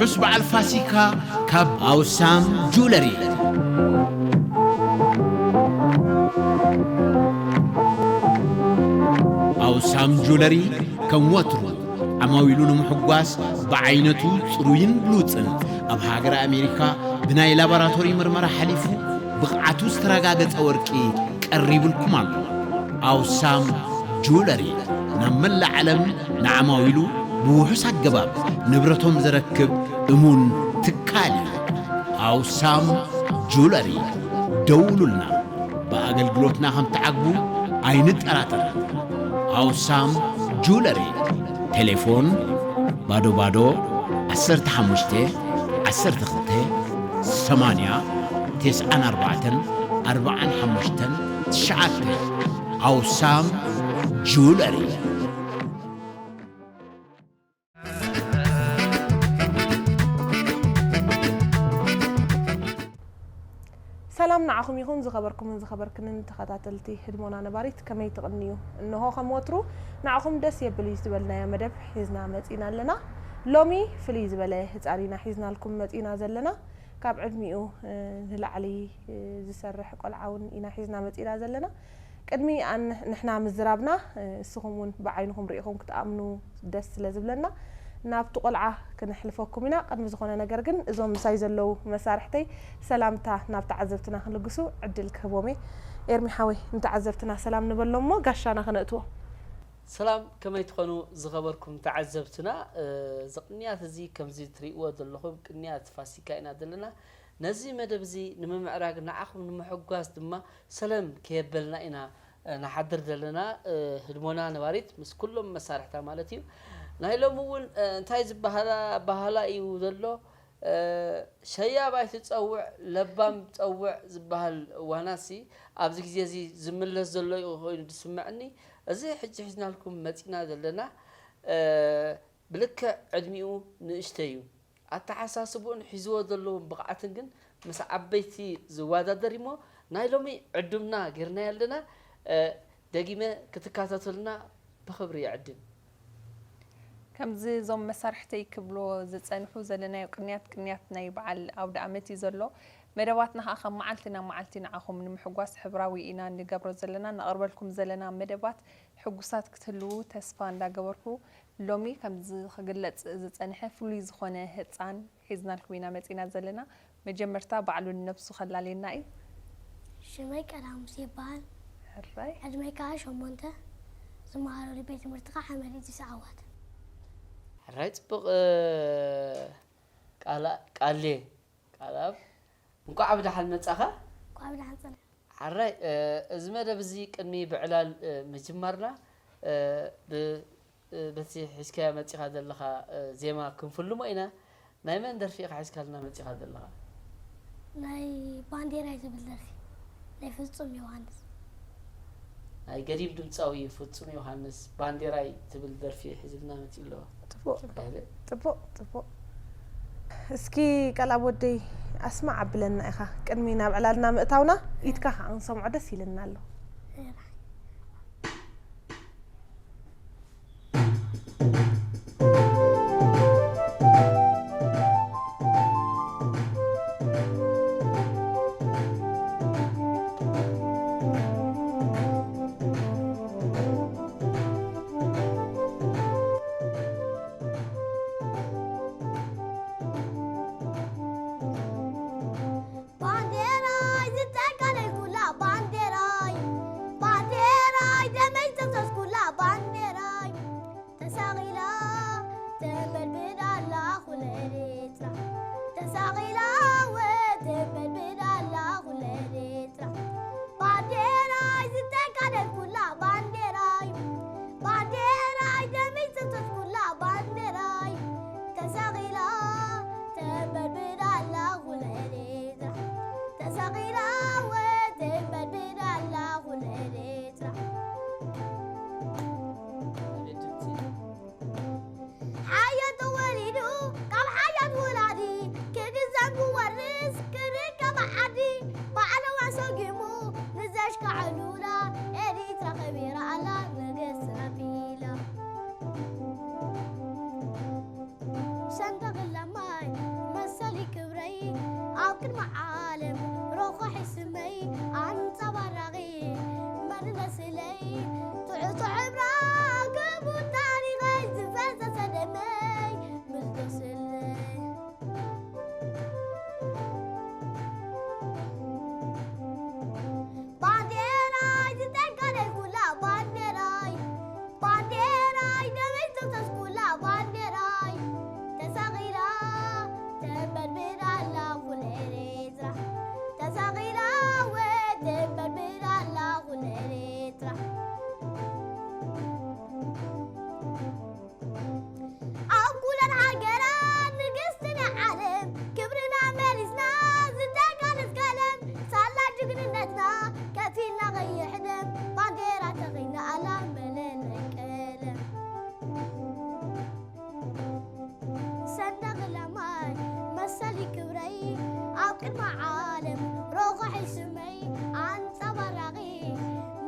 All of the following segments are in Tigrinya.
ርሑስ በዓል ፋሲካ ካብ ኣውሳም ጁለሪ። ኣውሳም ጁለሪ ከም ወትሩ ዓማዊሉ ንምሕጓስ ብዓይነቱ ጽሩይን ብሉጽን ኣብ ሃገረ ኣሜሪካ ብናይ ላቦራቶሪ ምርመራ ሓሊፉ ብቕዓቱ ዝተረጋገጸ ወርቂ ቀሪቡልኩም ኣሎ። ኣውሳም ጁለሪ ናብ መላእ ዓለም ንዓማዊሉ ብውሑስ ኣገባብ ንብረቶም ዘረክብ እሙን ትካል እዩ። ኣውሳም ጁለሪ ደውሉልና። ብኣገልግሎትና ከም ትዓግቡ ኣይንጠራጠርን። ኣውሳም ጁለሪ ቴሌፎን ባዶ ባዶ ዓሰርተ ሓሙሽተ ዓሰርተ ክልተ ሰማንያ ተስዓን ኣርባዕተን ኣርባዓን ሓሙሽተን ትሽዓተ። ኣውሳም ጁለሪ። ሰላም ንዓኹም ይኹን ዝኸበርኩምን ዝኸበርክንን ተኸታተልቲ ህድሞና ነባሪት፣ ከመይ ትቕንዩ? እንሆ ከም ወትሩ ንዓኹም ደስ የብል እዩ ዝበልናዮ መደብ ሒዝና መጺና ኣለና። ሎሚ ፍልይ ዝበለ ህጻን ኢና ሒዝናልኩም መጺና ዘለና። ካብ ዕድሚኡ ንላዕሊ ዝሰርሕ ቆልዓ እውን ኢና ሒዝና መጺና ዘለና። ቅድሚ ንሕና ምዝራብና እስኹም እውን ብዓይንኹም ርኢኹም ክትኣምኑ ደስ ስለ ዝብለና ናብቲ ቆልዓ ክነሕልፈኩም ኢና። ቅድሚ ዝኾነ ነገር ግን እዞም ምሳይ ዘለዉ መሳርሕተይ ሰላምታ ናብ ተዓዘብትና ክልግሱ ዕድል ክህቦም እየ። ኤርሚ ሓወይ ንተዓዘብትና ሰላም ንበሎም እሞ ጋሻና ክነእትዎ። ሰላም ከመይ ትኾኑ ዝኸበርኩም ተዓዘብትና። እዚ ቅንያት እዚ ከምዚ ትርእይዎ ዘለኹም ቅንያት ፋሲካ ኢና ዘለና። ነዚ መደብ እዚ ንምምዕራግ ንዓኹም ንምሕጓስ ድማ ሰለም ከየበልና ኢና ንሓድር ዘለና። ህድሞና ነባሪት ምስ ኩሎም መሳርሕታ ማለት እዩ። ናይ ሎሚ እውን እንታይ ዝበሃላ ኣበሃህላ እዩ ዘሎ? ሸያብ ኣይትፀውዕ ለባም ፀውዕ ዝበሃል ዋናሲ ኣብዚ ግዜ እዚ ዝምለስ ዘሎ እዩ ኮይኑ ዝስምዐኒ። እዚ ሕጂ ሒዝናልኩም መፂና ዘለና ብልክዕ ዕድሚኡ ንእሽተይ እዩ። ኣተሓሳስብኡን ሒዝዎ ዘለውን ብቕዓትን ግን ምስ ዓበይቲ ዝወዳደር እሞ ናይ ሎሚ ዕዱምና ጌርናዮ ኣለና። ደጊመ ክትካታተሉና ብኽብሪ ይዕድም። ከምዚ እዞም መሳርሕተይ ክብሎ ዝጸንሑ ዘለናዮ ቅንያት ቅንያት ናይ በዓል ኣውደ ኣመት እዩ ዘሎ። መደባትና ከኣ ካብ መዓልቲ ናብ መዓልቲ ንዓኹም ንምሕጓስ ሕብራዊ ኢና ንገብሮ ዘለና። ነቕርበልኩም ዘለና መደባት ሕጉሳት ክትህልዉ ተስፋ እንዳገበርኩ ሎሚ ከምዚ ክግለጽ ዝጸንሐ ፍሉይ ዝኾነ ህጻን ሒዝናልኩም ኢና መጺና ዘለና። መጀመርታ ባዕሉ ንነብሱ ከላልየና እዩ። ሽመይ ቀዳሙስ ይበሃል። ሕራይ። ዕድመይ ከዓ ሸሞንተ። ዝመሃረሉ ቤት ትምህርቲ ከዓ ሓመድ ኢድሪስ ዓዋተ። ሕራይ ጽቡቕ ቃለ ቃሌ ቃልኣብ እንኳዕ ብደሓን መጻኻ። እንኳዕ ብደሓን ጸና። ሓራይ እዚ መደብ እዚ ቅድሚ ብዕላል ምጅማርና በቲ ሒዝካዮ መጺኻ ዘለኻ ዜማ ክንፍልሞ ኢና። ናይ መን ደርፊ ኢኻ ሒዝካልና መጺኻ ዘለኻ? ናይ ባንዴራይ ዝብል ደርፊ ናይ ፍጹም ዮሃንስ። ናይ ገዲም ድምጻዊ ፍጹም ዮሃንስ ባንዴራይ ትብል ደርፊ ሒዝልና መጺኡ ኣሎ። ጽቡቕ ጽቡቕ ጽቡቕ። እስኪ ቀልኣብ ወደይ ኣስማዕ ኣብለና ኢኻ ቅድሚ ናብ ዕላልና ምእታውና ኢድካ ከኣ ክንሰምዖ ደስ ኢልና ኣሎ። ቅድሚ ዓለም ሮኾሒ ስመይ ኣንጸባራቒ መንነት ስለይ ትሕቶ ሕብራ ክቡር ታሪኸይ ዝፈሰሰ ደመይ ምልዶ ስለይ ባንዴራይ ዝተጋደልኩላ ባንዴራይ ባንዴራይ ደመይ ዝተፍሰስኩላ ባንዴራይ ተሰቒላ ተንበርብር ኣላ ኩለ ኤርትራ ተሰቒላ ወተንበርብር ኣላ ኩለ ኤርትራ ኣብ ኩለን ሃገራት ንግስቲ ናይ ዓለም ክብርና መሊስና ዝተቃለስ ቀለም ሳላ ጅግንነትና ከፊልና ከይሕደም ባንዴራ ተኺልና ኣላ መለለይ ቀለም ሰንደቕ ዕላማይ መሰሊ ክብረይ ኣብ ቅድሚ ዓለም ሮኾሒ ስመይ ኣንጸባራቒ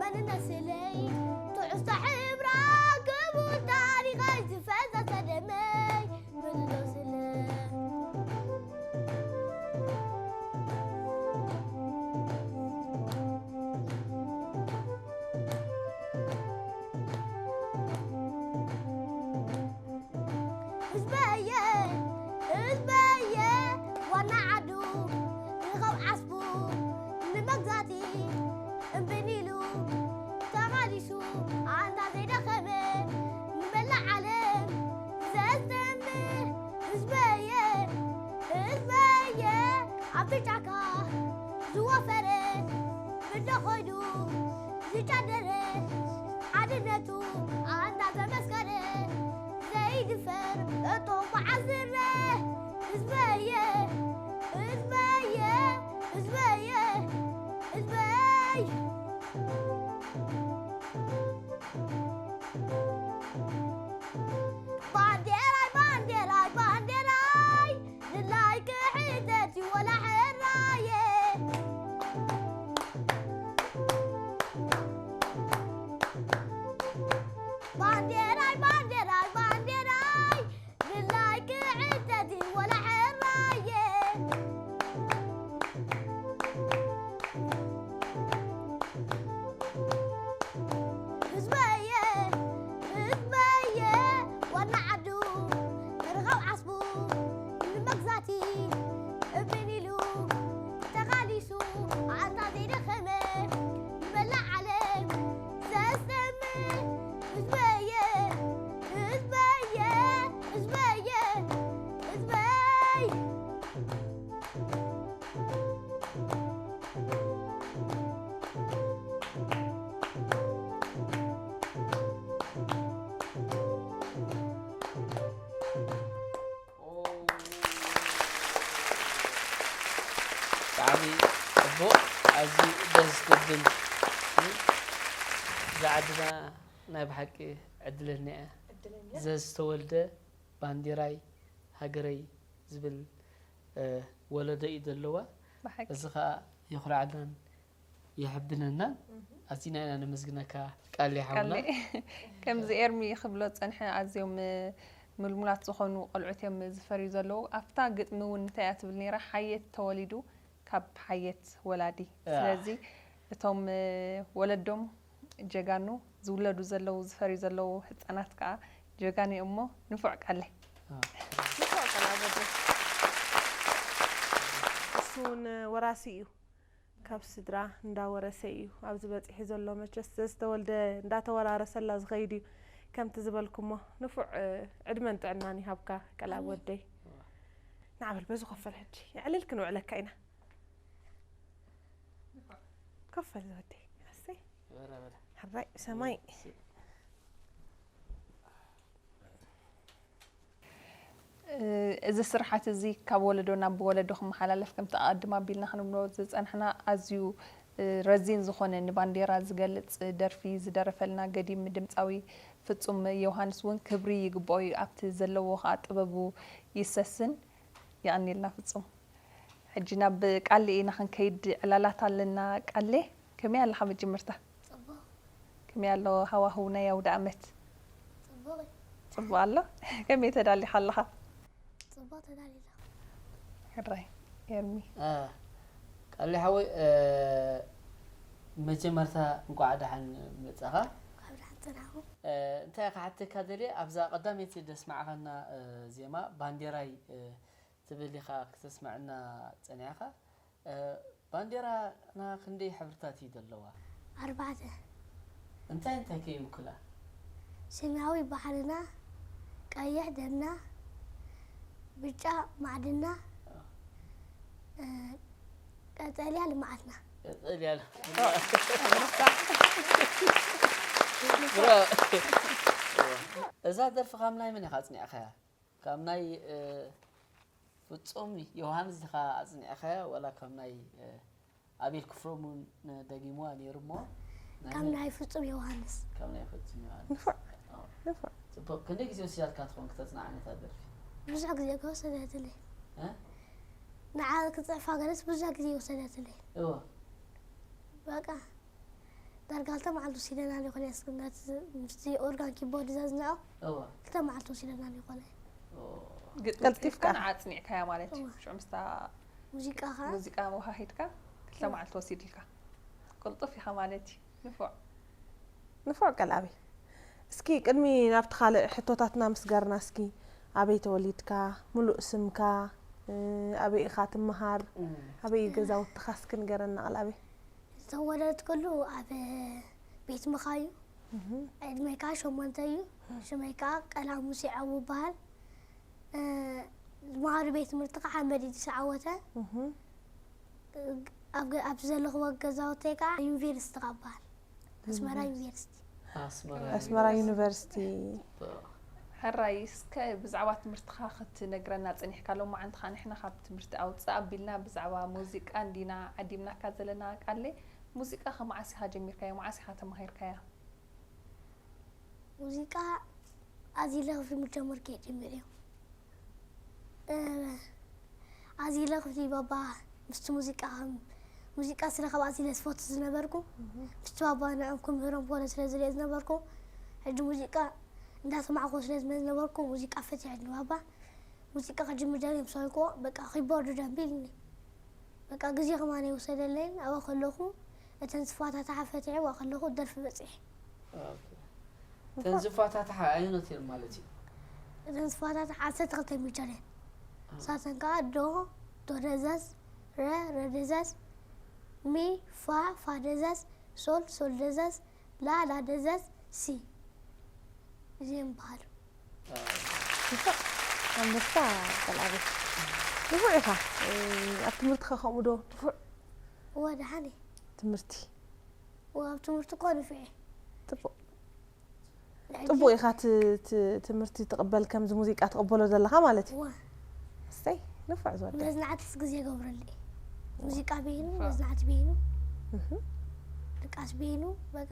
መንነት ስለይ ትሕዝቶ ሕብራ ክቡር ታሪኸይ ዝፈሰሰ ደመይ ምልዶ ስለ ህዝበየ ህዝበየ ዋና ዓዱ ርኸብ ዓስቡ ንመግዛቲ እምብን ኢሉ ተቓሊሱ ኣንታ ዘይደኸመ ንመላእ ዓለም ዘስደምም ህዝበየ ህዝበየ ኣብቲ ጫካ ዝወፈረ ብዶ ኾይዱ ዝጫደረ ሓድነቱ ኣንታ ዘመስከረ ዘይድፈር እቶ በዓል ዝረ ህዝበየ ህዝበየ ህዝበየ ህዝበይ ባንዴራይ ባንዴራይ ባንዴራይ ድላይ ክሕተት እዩ ወላ ሕራየ ባንዴራይ ባንዴራይ ባንዴራይ ድላይ ክሕተት እዩ ወላ ሕራየ ህዝበየ ህዝበየ ዋና ዓዱ ርኸብ ዓስቡ ንመግዛቲ እብን ኢሉ ተቓሊሱ ኣንታ ዘይደኸመ ንመላእ ዓለም ዘስደምም ህዝበየ ህዝበየ ህዝበየ ህዝበይ ብጣዕሚ ጽቡቕ፣ ኣዝዩ ደስ ዘብል እዩ። እዛ ዓድና ናይ ብሓቂ ዕድለኛ እያ። ዘዝተወልደ ባንዴራይ ሃገረይ ዝብል ወለዶ እዩ ዘለዋ። እዚ ከዓ የኹርዓናን የሕብነናን። ኣዚና ኢና ነመስግነካ ቃሌ ሓውና። ከምዚ ኤርሚ ክብሎ ዝጸንሐ ኣዝዮም ምልሙላት ዝኾኑ ቆልዑት እዮም ዝፈርዩ ዘለዉ። ኣብታ ግጥሚ እውን እንታይ እያ ትብል ነይራ? ሓየት ተወሊዱ ካብ ሓየት ወላዲ። ስለዚ እቶም ወለዶም ጀጋኑ ዝውለዱ ዘለዉ ዝፈርዩ ዘለዉ ህፃናት ከዓ ጀጋኑ እዮም እሞ ንፉዕ ቃሌ። እሱ እውን ወራሲ እዩ። ካብ ስድራ እንዳወረሰ እዩ ኣብዚ በፂሑ ዘሎ። መቸስ ዘዝተወልደ እንዳተወራረሰላ ዝኸይድ እዩ። ከምቲ ዝበልኩሞ ንፉዕ ዕድመን ጥዕናን ይሃብካ ቀላብ ወደይ። ንዓበል በዚ ኮፈል ሕጂ የዕልል ክንውዕለካ ኢና። ኮፈል ዝወደይ ኣሰይ ሕራይ ሰማይ እዚ ስርሓት እዚ ካብ ወለዶ ናብ ወለዶ ክመሓላለፍ ከምቲ ኣቐድም ኣቢልና ክንብሎ ዝጸናሕና ኣዝዩ ረዚን ዝኾነ ንባንዴራ ዝገልጽ ደርፊ ዝደረፈልና ገዲም ድምጻዊ ፍጹም ዮውሃንስ እውን ክብሪ ይግብኦ እዩ ኣብቲ ዘለዎ ከኣ ጥበቡ ይሰስን። የቐንየልና ፍጹም። ሕጂ ናብ ቃሌ ኢና ክንከይድ ዕላላት ኣለና። ቃሌ ከመይ ኣለኻ መጀመርታ? ጽቡቕ ከመይ ኣሎ ሃዋህው ናይ ኣውደ ኣመት? ጽቡቕ እዩ። ጽቡቕ ኣሎ። ከመይ ተዳሊኻ ኣለኻ? ጽቡቕ ተዳሊለ። ሕራይ ኤርሚ። ቃሊ ሓወይ፣ መጀመርታ እንኳዕ ደሓን መጻኻ። ካብ ደሓን ጸናሕኩም። እንታይ ክሓተካ ደልየ፣ ኣብዛ ቀዳመይቲ ደስማዕኻና ዜማ ባንዴራይ ትብል ኢኻ ክተስምዐና ጸኒሕካ። ባንዴራና ክንደይ ሕብርታት እዩ ዘለዋ? ኣርባዕተ። እንታይ እንታይ ከ ይውክላ? ሰማያዊ ባሕርና፣ ቀይሕ ደምና፣ ብጫ ማዕድና፣ ቀጠልያ ልምዓትና። ቀጠልያ። እዛ ደርፊ ካብ ናይ መን ኢኻ ኣጽኒዕካያ? ካብ ናይ ፍጹም ዮሃንስ ኢኻ ኣጽኒዕካያ፣ ዋላ ካብ ናይ ኣቤል ክፍሎም እውን ደጊምዋ ነይሩ እሞ? ካብ ናይ ፍጹም ዮሃንስ። ካብ ናይ ፍጹም ዮሃንስ። ንፉዕ። ንፉዕ። ጽቡቕ። ክንደይ ግዜ ወሲዳትካ ትኾን ክተጽንዓ ነታ ደርፊ? ብዙሕ ግዜ ከወሰደትለይ። እ? ንዓ ክጽሕፋ ገለስ ብዙሕ ግዜ ወሰደትለይ። እወ። በቃ ዳርጋ ክልተ መዓልቲ ወሲደናሉ ይኾን እስክነት ምስቲ ኦርጋን ኪቦርድ ዘዝንዖ እወ። ክልተ መዓልቲ ወሲደናሉ ይኾነ። ኦ። ግጥሚ ቀልጢፍካ። ጽሒፍካ ንዓ ኣጽኒዕካያ ማለት እዩ። እወ። ሽዑ ምስታ ሙዚቃ ኸዓ ሙዚቃ መውሃሂድካ ክልተ መዓልቲ ወሲድልካ። ቅልጡፍ ኢኻ ማለት እዩ። ንፉዕ። ንፉዕ ቀልኣበይ። እስኪ ቅድሚ ናብቲ ካልእ ሕቶታትና ምስ ገርና እስኪ ኣበይ ተወሊድካ፣ ሙሉእ ስምካ፣ እ፣ ኣበይ ኢኻ ትመሃር፣ ኣበይ እዩ ገዛውትኻ እስኪ ንገረና ቀልኣበይ። ዝተወለድኩሉ ኣብ ቤት ምኻዩ ዕድመይ ከዓ ሸሞንተ እዩ። ሽመይ ከዓ ቀላሙ ሲዓቡ ይበሃል። ዝመሃሩ ቤት ትምህርቲ ከዓ መዲድ ሰዓወተ። ኣብ ገ- ኣብ ዘለኽዎ ገዛውተይ ከዓ ዩኒቨርሲቲ ከዓ በሃል ኣስመራ ዩኒቨርሲቲ። ኣስመራ ኣስመራ ዩኒቨርሲቲ። ሕራይ እስከ ብዛዕባ ትምህርትኻ ክትነግረና ጸኒሕካ ሎማዓንቲ ኸኣ ንሕና ካብ ትምህርቲ ኣውጽእ ኣቢልና ብዛዕባ ሙዚቃ እንዲና ዓዲምናካ ዘለና ቃለይ። ሙዚቃ ከ መዓስ ኢኻ ጀሚርካዮ? መዓስ ኢኻ ተማሂርካያ? ሙዚቃ ኣዚለ ክፍሊ ምጀመርኩ እየ ጀሚረዮ። ኣዚለ ክፍሊ ባባ ምስቲ ሙዚቃ ከም ሙዚቃ ስለ ካብ ኣዚለ ዝፈቱ ዝነበርኩ ምስቲ ባባ ንዕኦም ክምህሮም ኮነ ስለ ዝሪኦ ዝነበርኩ ሕጂ ሙዚቃ እንዳሰማዕኩ ስለ ዝመ ዝነበርኩ ሙዚቃ ፈትሐ ንባባ ሙዚቃ ክጅምር ደልየ ምስ በልክዎ በቃ ኪቦርድ ደንቢ ኢሉኒ። በቃ ግዜ ከማን ኣይወሰደለይን ኣብኣ ከለኹ እተን ዝፋታትሓ ፈትሐ ኣብኣ ከለኹ ደርፊ በጺሐ። እተን ዝፋታትሓ ኣየኖት እየን ማለት እዩ? እተን ዝፋታትሓ ዓሰርተ ክልተ ሚጀር እየን። ንሳተን ከዓ ዶ፣ ዶ ደዘዝ፣ ረ፣ ረ ደዘዝ፣ ሚ፣ ፋ፣ ፋ ደዘዝ፣ ሶል፣ ሶል ደዘዝ፣ ላ፣ ላ ደዘዝ፣ ሲ እዚኦም ይበሃሉ። ኣንበሳ ቀልኣበይ። ንፉዕ ኢኻ። ኣብ ትምህርትኻ ከምኡ ዶ ንፉዕ? እወ ደሓን እየ። ትምህርቲ። እወ ኣብ ትምህርቲ እኮ ንፉዕ እየ። ጽቡቕ። ጽቡቕ ኢኻ ት- ት- ትምህርቲ ትቕበል ከምዚ ሙዚቃ ትቕበሎ ዘለኻ ማለት እዩ። እወ እሰይ ንፉዕ ዝወደ። መዝናዕትስ ግዜ ገብረሉ እየ። ሙዚቃ በይኑ፣ መዝናዕቲ በይኑ፣ እህ። ድቃስ በይኑ በቃ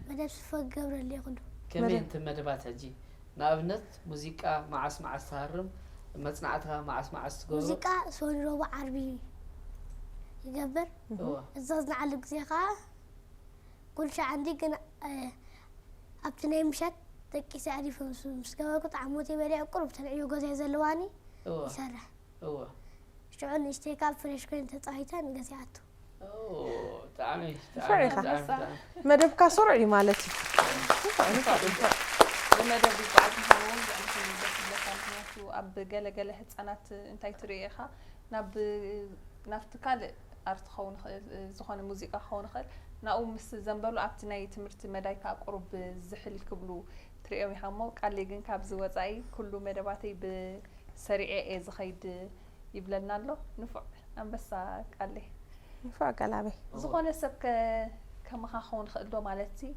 መደብ ስፈ ገብረሉ እየ ኩሉ። ከመይ መደብ- እንተ መደባት ሕጂ ንኣብነት ሙዚቃ መዓስ መዓስ ትሃርም፣ መጽናዕትኻ መዓስ መዓስ ትገብሮ? ሙዚቃ ሰኒ ረቡዕ ዓርቢ ይገብር። እወ። እዚ ዝዝናዓሉ ግዜ ከዓ ኩሉ ሻዕ እንዲ ግን ኣብቲ ናይ ምሸት ደቂሰ ኣዕሪፈ ምስ ምስ ገበርኩ ጣዕሞት በሊዐ ቁሩብ ተንዕዮ ገዛይ ዘለዋኒ እወ። ይሰርሕ። እወ። ሽዑ ንእሽተይ ካብ ፍሬሽ ኮይን ተፃሂተ ንገዚኣቱ። ኦ፣ ብጣዕሚ ንፉዕ ኢኻ። ብጣዕሚ ብጣዕሚ። መደብካ ስሩዕ እዩ ማለት እዩ። ንፉዕ ንፉዕ ንፉዕ። ብመደብ ይጓዓዝ ምዃኑ እውን ብዕምቲ ደስ ይብለካ። ምክንያቱ ኣብ ገለ ገለ ህፃናት እንታይ ትሪኦ ኢኻ ናብ ናብቲ ካልእ ኣርት ክኸውን ይኽእል ዝኾነ ሙዚቃ ክኸውን ይኽእል ናብኡ ምስ ዘንበሉ ኣብቲ ናይ ትምህርቲ መዳይ ከዓ ቁሩብ ዝሕል ክብሉ ትሪኦም ኢኻ እሞ ቃሌ ግን ካብዚ ወፃኢ ኩሉ መደባተይ ብሰሪዐ እየ ዝኸይድ ይብለና ኣሎ። ንፉዕ ኣንበሳ ቃሌ። ንፉዕ ቀላበይ። ዝኾነ ሰብ ከ ከማኻ ክኸውን ይኽእል ዶ ማለት ሲ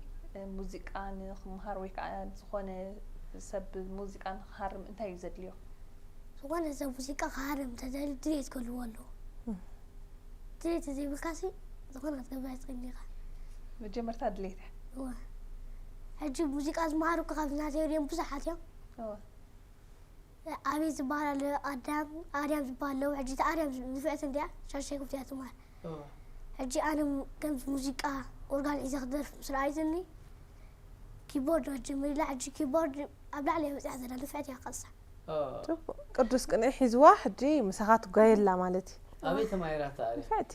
ሙዚቃ ንክምሃር ወይ ከዓ ዝኾነ ሰብ ሙዚቃ ንክሃርም እንታይ እዩ ዘድልዮ? ዝኾነ ሰብ ሙዚቃ ክሃርም እንተደልዩ ድሌት ክህልዎ ኣለዎ። ድሌት ዘይብልካ ሲ ዝኾነ ክትገብር ኣይትኽእልን ኢኻ። መጀመርታ ድሌት እያ። እወ። ሕጂ ሙዚቃ ዝመሃሩ እኮ ካብዚ ናተይ ወዲኦም ብዙሓት እዮም። እወ። ኣቤት ዝበሃል ኣሎ፣ ኣዳም፣ ኣርያም ዝበሃል ኣለዉ። ሕጂ እታ ኣርያም ንፍዕቲ እንድያ፣ ሻድሻይ ክፍሊ እያ ትመሃር። እወ። ሕጂ ኣነ ከምዚ ሙዚቃ ኦርጋን ሒዘ ክደርፍ ምስ ረኣይትኒ ኪቦርድ ክትጅምር ኢላ። ሕጂ ኪቦርድ ኣብ ላዕሊ እያ በፂሓ ዘላ፣ ንፍዕቲ እያ ክቐሳ። ኦ። ጽቡቕ። ቅዱስ ቅንኢ ሒዝዋ ሕጂ ምሳኻ ትጓየላ ማለት እዩ። ኣበይ ተማሂራ እታ ኣርያም? ንፍዕቲ።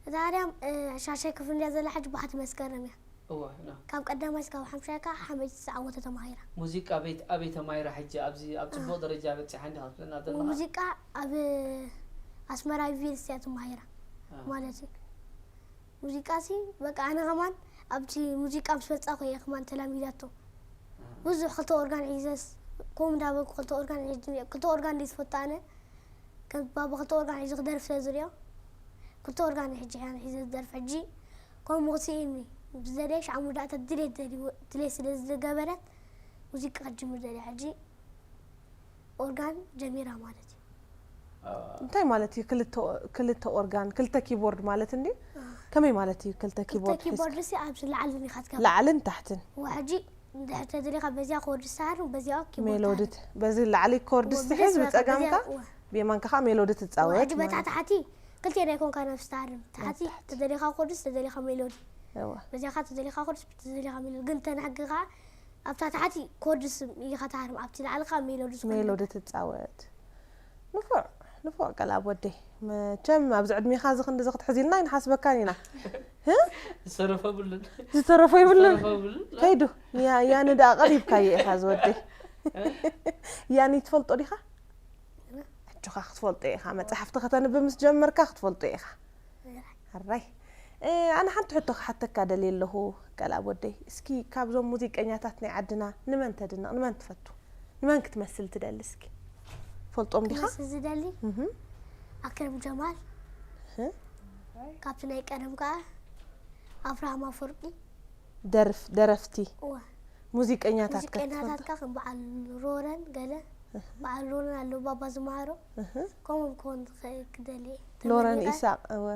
እታ ኣርያም እ፣ ሻሻይ ክፍሊ እንድያ ዘላ ሕጂ ባሕቲ መስከረም እያ። እወ ኖ። ካብ ቀዳማይ እስካብ ሓምሻይ ከኣ ሓመይቲ ዝተዓወተት ተማሂራ። ሙዚቃ ኣበይ ኣበይ ተማሂራ ሕጂ ኣብዚ ኣብ ጽቡቕ ደረጃ በጺሓ እንዲኻ ትብለና ዘለኻ? ሙዚቃ ኣብ ኣስመራ ዩኒቨርሲቲ እያ ተማሂራ ኣዎ። ማለት እዩ። ሙዚቃ ሲ በቃ ኣነ ከማን ኣብቲ ሙዚቃ ምስ መጻኹ እየ ከማን ተላሚዳቶ። ብዙሕ ክልተ ኦርጋን ሒዘስ ከምኡ እንዳበልኩ ክልተ ኦርጋን ሒዘ ክልተ ኦርጋን ድየ ዝፈቱ ኣነ። ከም ባባ ክልተ ኦርጋን ሒዘ ክደርፍ ስለ ዝሪኦ ክልተ ኦርጋን ሕጂ እያ ሒዘ ዝደርፍ ሕጂ። ከምኡ ክስኢኒ ብዝደለየ ሻዕ መወዳእታ ድሌት ደልዩ- ድሌት ስለ ዝገበረት ሙዚቃ ክጅምር ደልየ ሕጂ። ኦርጋን ጀሚራ ማለት እዩ። እንታይ ማለት እዩ ክልተ ክልተ ኦርጋን ክልተ ኪቦርድ ማለት እንዲ? ከመይ ማለት እዩ ክልተ ክልተ ኪቦርድ ሒዝካ? ኪቦርድ ሲ ኣብዚ ላዕልን ኢኻ ትገብር ላዕልን ታሕትን ወሕጂ እንድሕር ተደሊኻ በዚኣ ኮርድ ሳር በዚኣ ኪቦርድ ሜሎድት በዚ ላዕሊ ኮርድስ ወ- ትሕዝ ብደስ ብጸጋምካ በቃ፣ በዚኣ፣ ወ- ብየማንካ ከዓ ሜሎዲ ትጻወት ወሕጂ በታ ማለት። ታሕቲ ክልተ ናይ ኮንካ ነብስ ትሃርም ታሕቲ ናብ ታሕቲ። ተደሊኻ ኮርድስ ተደሊኻ ሜሎዲ እወ በዚኣ ከዓ ተደሊኻ ኮርድስ ተደሊኻ ሜሎዲ ግን ተናግኻ ኣብታ ታሕቲ ኮርድስ ኢኻ ትሃርም ኣብቲ ላዕሊ ከዓ ሜሎዲ ዝኾነ ሜሎዲ ትጻወት። ንፉዕ ንፉዕ ቀልኣብ ወደይ። መቸም ኣብዚ ዕድሜኻ እዚ ክንዲ እዚ ክትሕዚልና ኣይንሓስበካን ኢና። ዝተረፈ ብሉን ዝተረፎ ይብሉን። ዝተረፈ ብሉን ከይዱ ያ- ያኒ ደኣ ቀሪብካዮ ኢኻ ዝወደይ። ያኒ ትፈልጦ ዲኻ? ሕጆኻ ክትፈልጦ ኢኻ። መጽሓፍቲ ከተንብብ ምስ ጀመርካ ክትፈልጦ ኢኻ። ኣራይ እ፣ ኣነ ሓንቲ ሕቶ ክሓተካ ደልየ ኣለኹ ቀልኣብ ወደይ። እስኪ ካብዞም ሙዚቀኛታት ናይ ዓድና ንመን ተድንቕ? ንመን ትፈቱ? ንመን ክትመስል ትደሊ እስኪ? ፈልጦም ዲኻ? ክመስል ዝደሊ እህ፣ ኣክረም ጀማል እህ። ካብቲ ናይ ቀደም ከዓ ኣብርሃም ኣፈወርቂ ደርፍ ደረፍቲ እዋ ሙዚቀኛታት ከ ትፈልጦ? ሙዚቀኛታትካ ከም በዓል ሮረን ገለ በዓል ሮረን ኣለዉ ባባ ዝመሃሮ እህ። ከምኦም ክኾን ዝኽእል ክደሊ እየ። ሎረን ተመሪቐ- ኢሳቅ እወ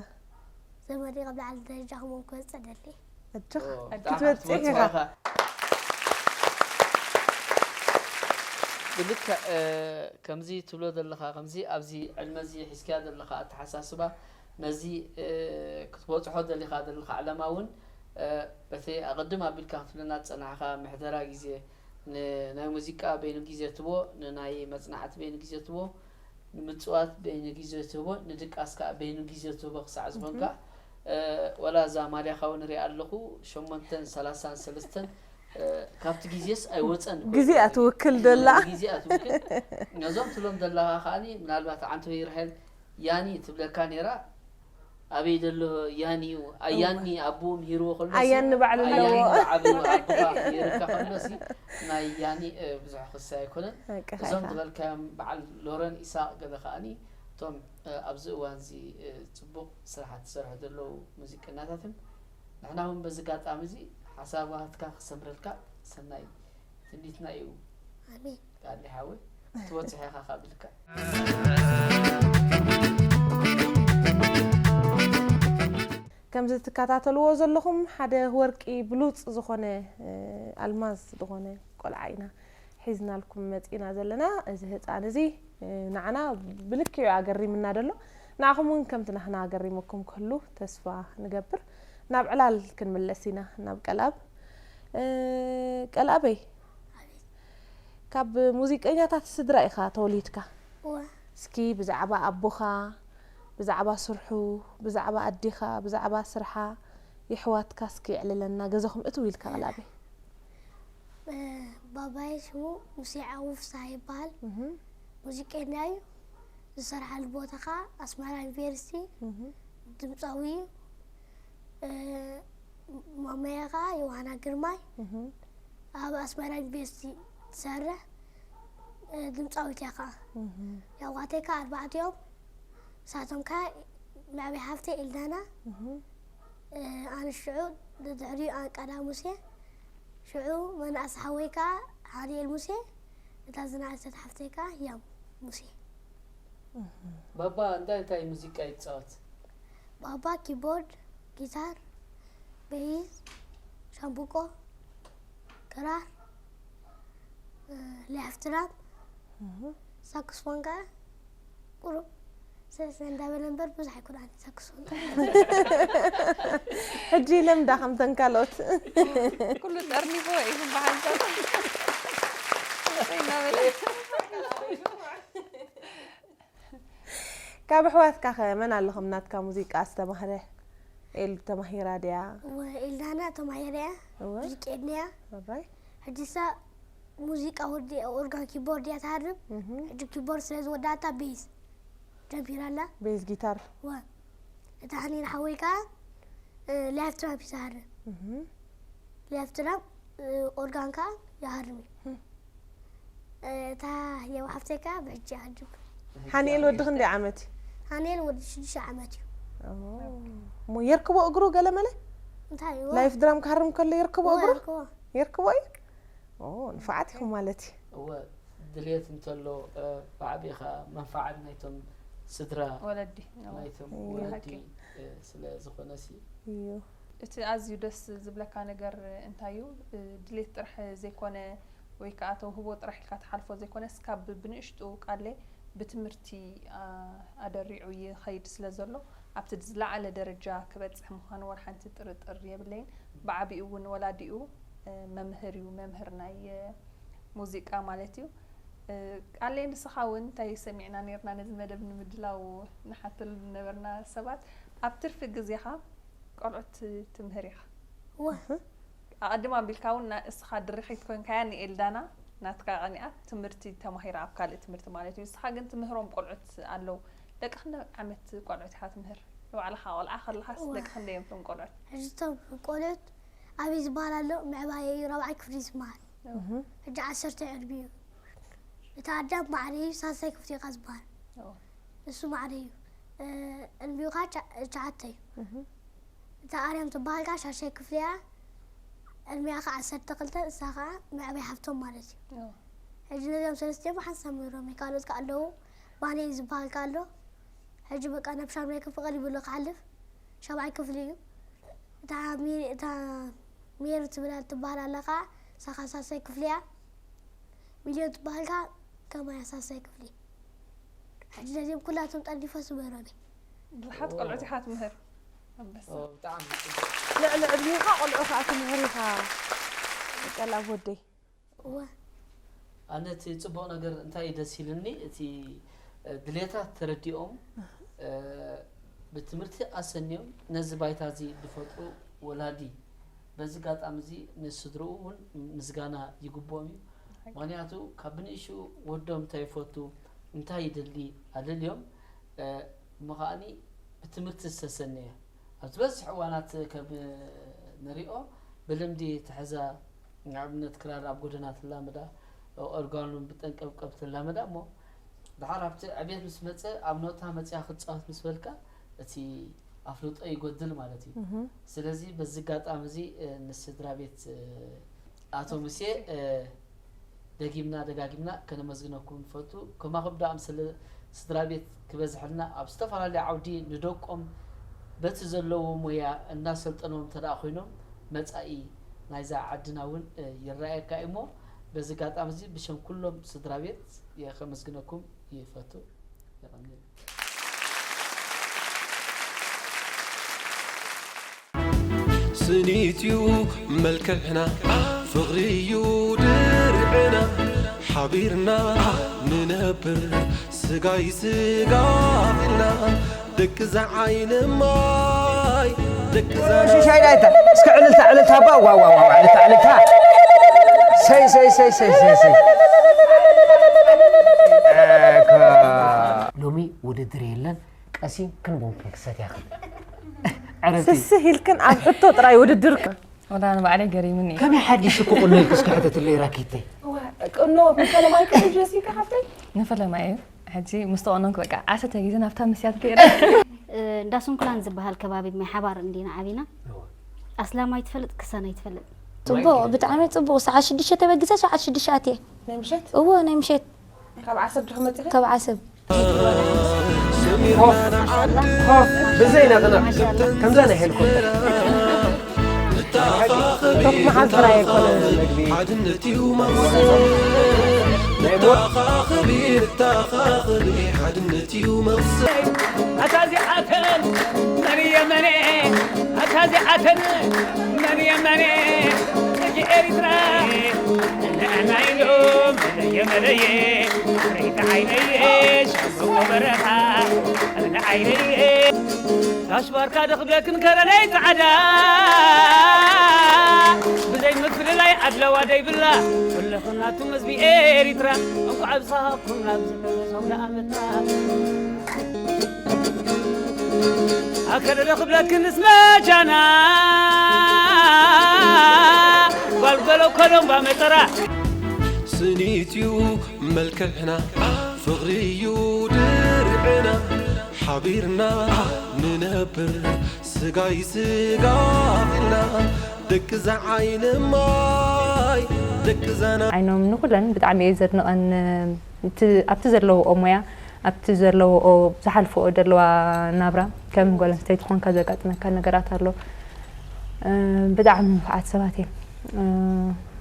ተመሪቐ ኣብ ላዕሊ ደረጃ ከምኦም ክበፅእ ደሊ እጆኻ ኦ፣ ክትበጽሕ ብጣዕሚ ኢኻ። ክትበጽሕ ኢኻ። ብልክዕ እ፣ ከምዚ ትብሎ ዘለኻ ከምዚ ኣብዚ ዕድመ እዚ ሒዝካዮ ዘለኻ ኣተሓሳስባ ነዚ እ፣ ክትበጽሖ ደሊኻ ዘለኻ ዕላማ እውን እ፣ በቲ ኣቐድም ኣቢልካ ክትብለና ዝጸናሕኻ ምሕደራ ግዜ ንናይ ሙዚቃ በይኑ ግዜ ትቦ ንናይ መጽናዕቲ በይኑ ግዜ ትቦ ንምጽዋት በይኑ ግዜ ትህቦ ንድቃስ ከዓ በይኑ ግዜ ትህቦ ክሳዕ ዝኾንካ እ፣ ወላ እዛ ማልያኻ እውን ሪኣ ኣለኹ ሸሞንተን ሰላሳን ሰለስተን እ፣ ካብቲ ግዜስ ኣይወፀን ኮይኑ ግዜ እያ ትውክል ደላ። ግዜ እያ ትውክል ነዞም ትብሎም ዘለኻ ከዓኒ ምናልባት ዓንተወይ ራሄል ያኒ ትብለካ ነይራ ኣበይ ዘሎ ያኒ እዩ ኣያኒ ኣቦኡ ምሂርዎ ከሎ ኣያኒ ባዕሉ ኣለዎ። ዓብ ኣቦኻ ምሂርካ ከሎሲ ናይ ያኒ እ፣ ብዙሕ ክሳ ኣይኮነን ሓቅኻ እዞም ኢኻ። ዝበልካዮም በዓል ሎረን ኢሳቅ ገለ ከዓኒ እቶም እ፣ ኣብዚ እዋን እዚ እ፣ ፅቡቅ ስራሓት ዝሰርሑ ዘለዉ ሙዚቀኛታትን ንሕና እውን በዚ ጋጣሚ እዚ ሓሳባትካ ክሰምረልካ ሰናይ ትምኒትና እዩ ኣሜን ቃሊ ሓወይ ትበፅሕ ኢኻ ካብልካ ከምዚ ትከታተልዎ ዘለኹም ሓደ ወርቂ ብሉፅ ዝኾነ እ፣ ኣልማዝ ዝኾነ ቆልዓ ኢና ሒዝናልኩም መፂና ዘለና። እዚ ህፃን እዚ እ፣ ንዓና ብልክዕ እዩ ኣገሪምና ደሎ። ንዓኹም እውን ከምቲ ናህና ኣገሪመኩም ክህሉ ተስፋ ንገብር። ናብ ዕላል ክንምለስ ኢና ናብ ቀልኣብ። እ፣ ቀልኣበይ ካብ ሙዚቀኛታት ስድራ ኢኻ ተወሊድካ። እዋ እስኪ ብዛዕባ ኣቦኻ ብዛዕባ ስርሑ ብዛዕባ ኣዴኻ ብዛዕባ ስርሓ የሕዋትካ እስኪ የዕልለና ገዛኹም እትው ኢልካ ቀላበይ እ፣ ባባይ ሽሙ ሙሴ ዓዉ ፍስሃ ይበሃል። እህ፣ ሙዚቀኛ እዩ። ዝሰርሓሉ ቦታ ኸዓ ኣስመራ ዩኒቨርሲቲ እህ፣ ድምፃዊ እዩ። እ፣ ማመያ ኸዓ ዮሃና ግርማይ እህ፣ ኣብ ኣስመራ ዩኒቨርሲቲ ትሰርሕ እ፣ ድምፃዊት እያ ኸዓ። እህ፣ የሕዋተይ ኸዓ ኣርባዕተ እዮም። ንሳቶም ኸዓ ንዕበይ ሓፍተይ ኤልዳና እህ። ኣነ ሽዑ ድሕሪኡ ቀዳ ሙሴ ሽዑ መናእሰ ሓወይ ከዓ ሓንኤል ሙሴ እታ ዝነኣሰት ሓፍተይ ከዓ ህያብ ሙሴ። ባባ እንታይ እንታይ ሙዚቃ ይጻወት? ባባ ኪቦርድ፣ ጊታር፣ ቤዝ፣ ሻምብቆ፣ ክራር፣ ሊያፍትራም፣ ሳክስፎን ከዓ ቁሩብ ሰሰ እንዳበለ እምበር ብዙሕ ኣይኮነን ሳክስፎን። ሕጂ ለምዳ ከምተን ካልኦት ኩሉ ጠርኒፍዎ እዩ ዝበሃል ዘሎ። እናበለ ካብ ኣሕዋትካ ኸ መን ኣለኹም ናትካ ሙዚቃ ኣስተማህረ? ኤል ተማሂራ ድያ? ወ- ኤልዳና ተማሂራ እያ። እወ። ሙዚቃ ኤድንያ። ኣራይ። ሕጂ እሳ ሙዚቃ ወዲ ኦርጋን ኪቦርድ እያ ትሃርም። እህ። ሕጂ ኪቦርድ ስለ ዝወዳእታ ቤዝ ጀሚራ ኣላ። ቤዝ ጊታር። ወ እታ ሓኒን ሓወይ ከኣ እ፣ ላይፍ ትራፕ ይዝሃርም። እህ። ላይፍ ትራፕ እ፣ ኦርጋን ከኣ ይሃርም እዩ። እ፣ እታ የው ሓፍተይ ከኣ ብሕጂ ይሃርም። ሓኒኤል ወዲ ክንደይ ዓመት እዩ? ሓኒኤል ወዲ ሽዱሽተ ዓመት እዩ። ኦ። እሞ የርክቦ እግሩ ገለ መለ? እንታይ እዩ? ላይፍ ድራም ክሃርም ከሎ የርክቦ ወ- እግሩ? ወ- የርክቦ እዩ? ኦ፣ ንፉዓት ኢኹም ማለት እዩ። እወ ድሌት እንተሎ እ፣ ብዓቢኻ መንፋዓት ናይቶም ስድራ ወለዲ ናይቶም እወ። ወለዲ ሓቂ። እ፣ ስለ ዝኾነ ሲ እዩ። እቲ ኣዝዩ ደስ ዝብለካ ነገር እንታይ እዩ? እ፣ ድሌት ጥራሕ ዘይኮነ ወይ ከዓ ተውህቦ ጥራሕ ኢልካ ትሓልፎ ዘይኮነስ ካብ ብንእሽቱ ቃለ ብትምህርቲ ኣ፣ ኣደሪዑ ይኸይድ ስለ ዘሎ ኣብቲ ዝለዓለ ደረጃ ክበፅሕ ምዃኑ ወላ ሓንቲ ጥርጥር የብለይን። ብዓቢኡ እውን ወላዲኡ እ፣ መምህር እዩ፣ መምህር ናይ እ፣ ሙዚቃ ማለት እዩ። እ፣ ቃለይ ንስኻ እውን እንታይ ሰሚዕና ነርና ነዚ መደብ ንምድላው ንሓተሉ ዝነበርና ሰባት ኣብ ትርፊ ግዜኻ ቆልዑት ትምህር ኢኻ። ወ- ኣቐድም ኣቢልካ እውን ና- እስኻ ድርኺት ኮንካያ ንኤልዳና ናትካ ቀኒኣ ትምህርቲ ተማሂራ ኣብ ካልእ ትምህርቲ ማለት እዩ። እስኻ ግን ትምህሮም ቆልዑት ኣለዉ። ደቂ ክንደይ ዓመት ቆልዑት ኢኻ ትምህር? ንባዕልኻ ቆልዓ ከለኻስ እዋ። ደቂ ክንደይ እዮም እቶም ቆልዑት? ሕጂ እቶም ቆልዑት ኣብይ ዝበሃል ኣሎ ምዕባየ እዩ ራብዓይ ክፍሊ ዝመሃል። ሕጂ ዓሰርተ ዕድሚኡ እዩ። እቲ ኣዳም ማዕረ እዩ ሳልሳይ ክፍሊ ኢኻ ዝበሃል። ኦ። ንሱ ማዕረ እዩ። እ፣ ዕድሚኡ ኸዓ ቻ- ቻዓተ እዩ። እታ ኣርያም ትበሃል ከዓ ሻሻይ ክፍሊ እያ። ዕድሚኣ ከዓ ዓሰርተ ክልተ፣ እሳ ከዓ መዕበይ ሃብቶም ማለት እዩ። ኦ። ሕጂ ነዚኦም ሰለስቲኦም ሓንሳብ ምሮም ካልኦት ከዓ ኣለዉ። ባነይ ዝበሃል ከዓ ኣሎ። ሕጂ በቃ ናብ ሻምናይ ክፍሊ ቀሪቡ ኣሎ ክሓልፍ። ሻብዓይ ክፍሊ እዩ። እታ ሜሪ፣ እታ ሜሪ ትብላ ትበሃል ኣላ ከዓ እሳ ከዓ ሳልሳይ ክፍሊ እያ። ሚልዮን ትበሃል ከዓ ከማያ ሳልሳይ ክፍሊ። ሕጂ ነዚኦም ኩላቶም ጠርኒፈ ስበሮም እየ። ብዙሓት ቆልዑት ኢኻ ትምህር። ኣንበሳ። ኦ፣ ብጣዕሚ ልዕሊ ዕድሜኻ ቆልዑ ከዓ ትምህር ኢኻ። ቀላብ ወደይ። እወ። ኣነ እቲ ፅቡቕ ነገር እንታይ እዩ ደስ ኢልኒ እቲ እ፣ ድሌታት ተረዲኦም እ፣ ብትምህርቲ ኣሰንዮም ነዚ ባይታ እዚ ዝፈጥሩ ወላዲ በዚ ኣጋጣሚ እዚ ንስድርኡ እውን ምስጋና ይግብኦም እዩ። ምክንያቱ ካብ ብንእሽኡ ወዶም እንታይ ይፈቱ እንታይ ይደሊ ኣለልዮም እ፣ እሞ ከዓኒ ብትምህርቲ ዝተሰነየ ኣብ ዝበዝሕ እዋናት ከም ንሪኦ ብልምዲ ተሕዛ ንኣብነት ክራር ኣብ ጎደና ትላመዳ ኦርጋኑን ብጠንቀብቀብ ትላመዳ እሞ ድሓር ኣብቲ ዕቤት ምስ መፀ ኣብ ኖታ መፅያ ክትፃወት ምስ በልካ እቲ ኣፍልጦ ይጎድል ማለት እዩ። ስለዚ በዚ ኣጋጣሚ እዚ እ፣ ንስድራ ቤት እ፣ ኣቶ ሙሴ እ፣ ደጊምና ደጋጊምና ከነመስግነኩም ንፈቱ። ከማኹም ደኣ ኣምሰለ ስድራ ቤት ክበዝሐልና ኣብ ዝተፈላለዩ ዓውዲ ንደቆም በቲ ዘለዎ ሞያ እናሰልጠኖም እንተደኣ ኮይኖም መፃኢ ናይዛ ዓድና እውን እ፣ ይረኣየካ እዩ እሞ በዚ ኣጋጣሚ እዚ ብሸም ኩሎም ስድራ ቤት የ- ከመስግነኩም ይፈቱ። የቐንየለይ። ስኒትዩ መልክዕና ፍቕሪዩ ድርዕና ሓቢርና ንነብር ስጋይ ስጋ ኢልና ደቂ ዝዓይኒ ማይ ደቂ ሽሻይ ዳይታ እስከ ዕልልታ ዕልልታ ባ ዋ ዋ ዋ ዕልልታ ዕልልታ ሰይ ሰይ ሰይ ሰይ ሰይ ሰይ እኮ። ሎሚ ውድድር የለን። ቀሲን ክንቡን ክንክሰት ያኽል ዕረፍቲ ስስህ ኢልክን ኣብ ሕቶ ጥራይ ውድድር። ወላ ንባዕለይ ገሪምኒ እዩ። ከመይ ሓዲሽ እኮ ቁኖ ኢልክስ ክሕተትለይ ራኬተይ ቅኖ ብፈለማይ ቅንጅ ሲካ ሓፍተይ ንፈለማ እዩ። ሕጂ ምስ ተቆነንኩ በቃ ዓሰርተ ግዜ ናብታ ምስያት ገይረ። እንዳ ስንኩላን ዝበሃል ከባቢ ማይ ሓባር እንዲና ዓቢና። ኣስላም ኣይትፈልጥ ክሰን ኣይትፈልጥ። ጽቡቕ ብጣዕሚ ጽቡቕ። ሰዓት ሽዱሽተ ተበጊሰ ሰዓት ሽዱሽተ ኣትየ። ናይ ምሸት እዎ ናይ ምሸት ካብ ዓሰብ ድኹም መፂኺ ካብ ዓሰብ። ኮፍ ኮፍ ብዘይ ነቕነቕ ከምዛ ናይ ሄሊኮፕተር ኮፍ መዓዝ ጥራይ ኣይኮነን መግቢ ሓድነት እዩ ናይ ሞት መተኻኸቢ ሓድነት እዩ መቕሰ ኣታ እዚኣተን መን እየ መነ ኣታ እዚኣተን መን እየ መነ ደቂ ኤሪትራ ንዕና ኢሎም የመለየ ሬት ዓይነየ ሸምበቆ በረኻ እብነ ዓይነየ ጋሽ ባርካ ደኽብለክን ከረነይ ጻዕዳ ብዘይ ምፍልላይ ኣድለዋ ደይብላ ኩልኽናቱም ህዝቢ ኤሪትራ እንኳዕ ኣብዝሃኩም ናብ ዝሕወስ ኣውደ ዓመታ ኣከለለ ክብለክንስ መጃና ጓልጎሎ ኮሎምባ መጠራ ስኒትዩ መልክዕና ፍቕሪዩ ድርዕና ሓቢርና ንነብር ስጋይ ስጋ ኢልና ደቂ ዛዓይን ማይ ደቂ ዛና ዓይኖም ንኩለን ብጣዕሚ እየ ዘድንቐን ኣብቲ ዘለውኦ ሞያ ኣብቲ ዘለውኦ ዝሓልፍኦ ዘለዋ ናብራ ከም ጓል ኣንስተይቲ ኮንካ ዘጋጥመካ ነገራት ኣሎ ብጣዕሚ ንፉዓት ሰባት እዮም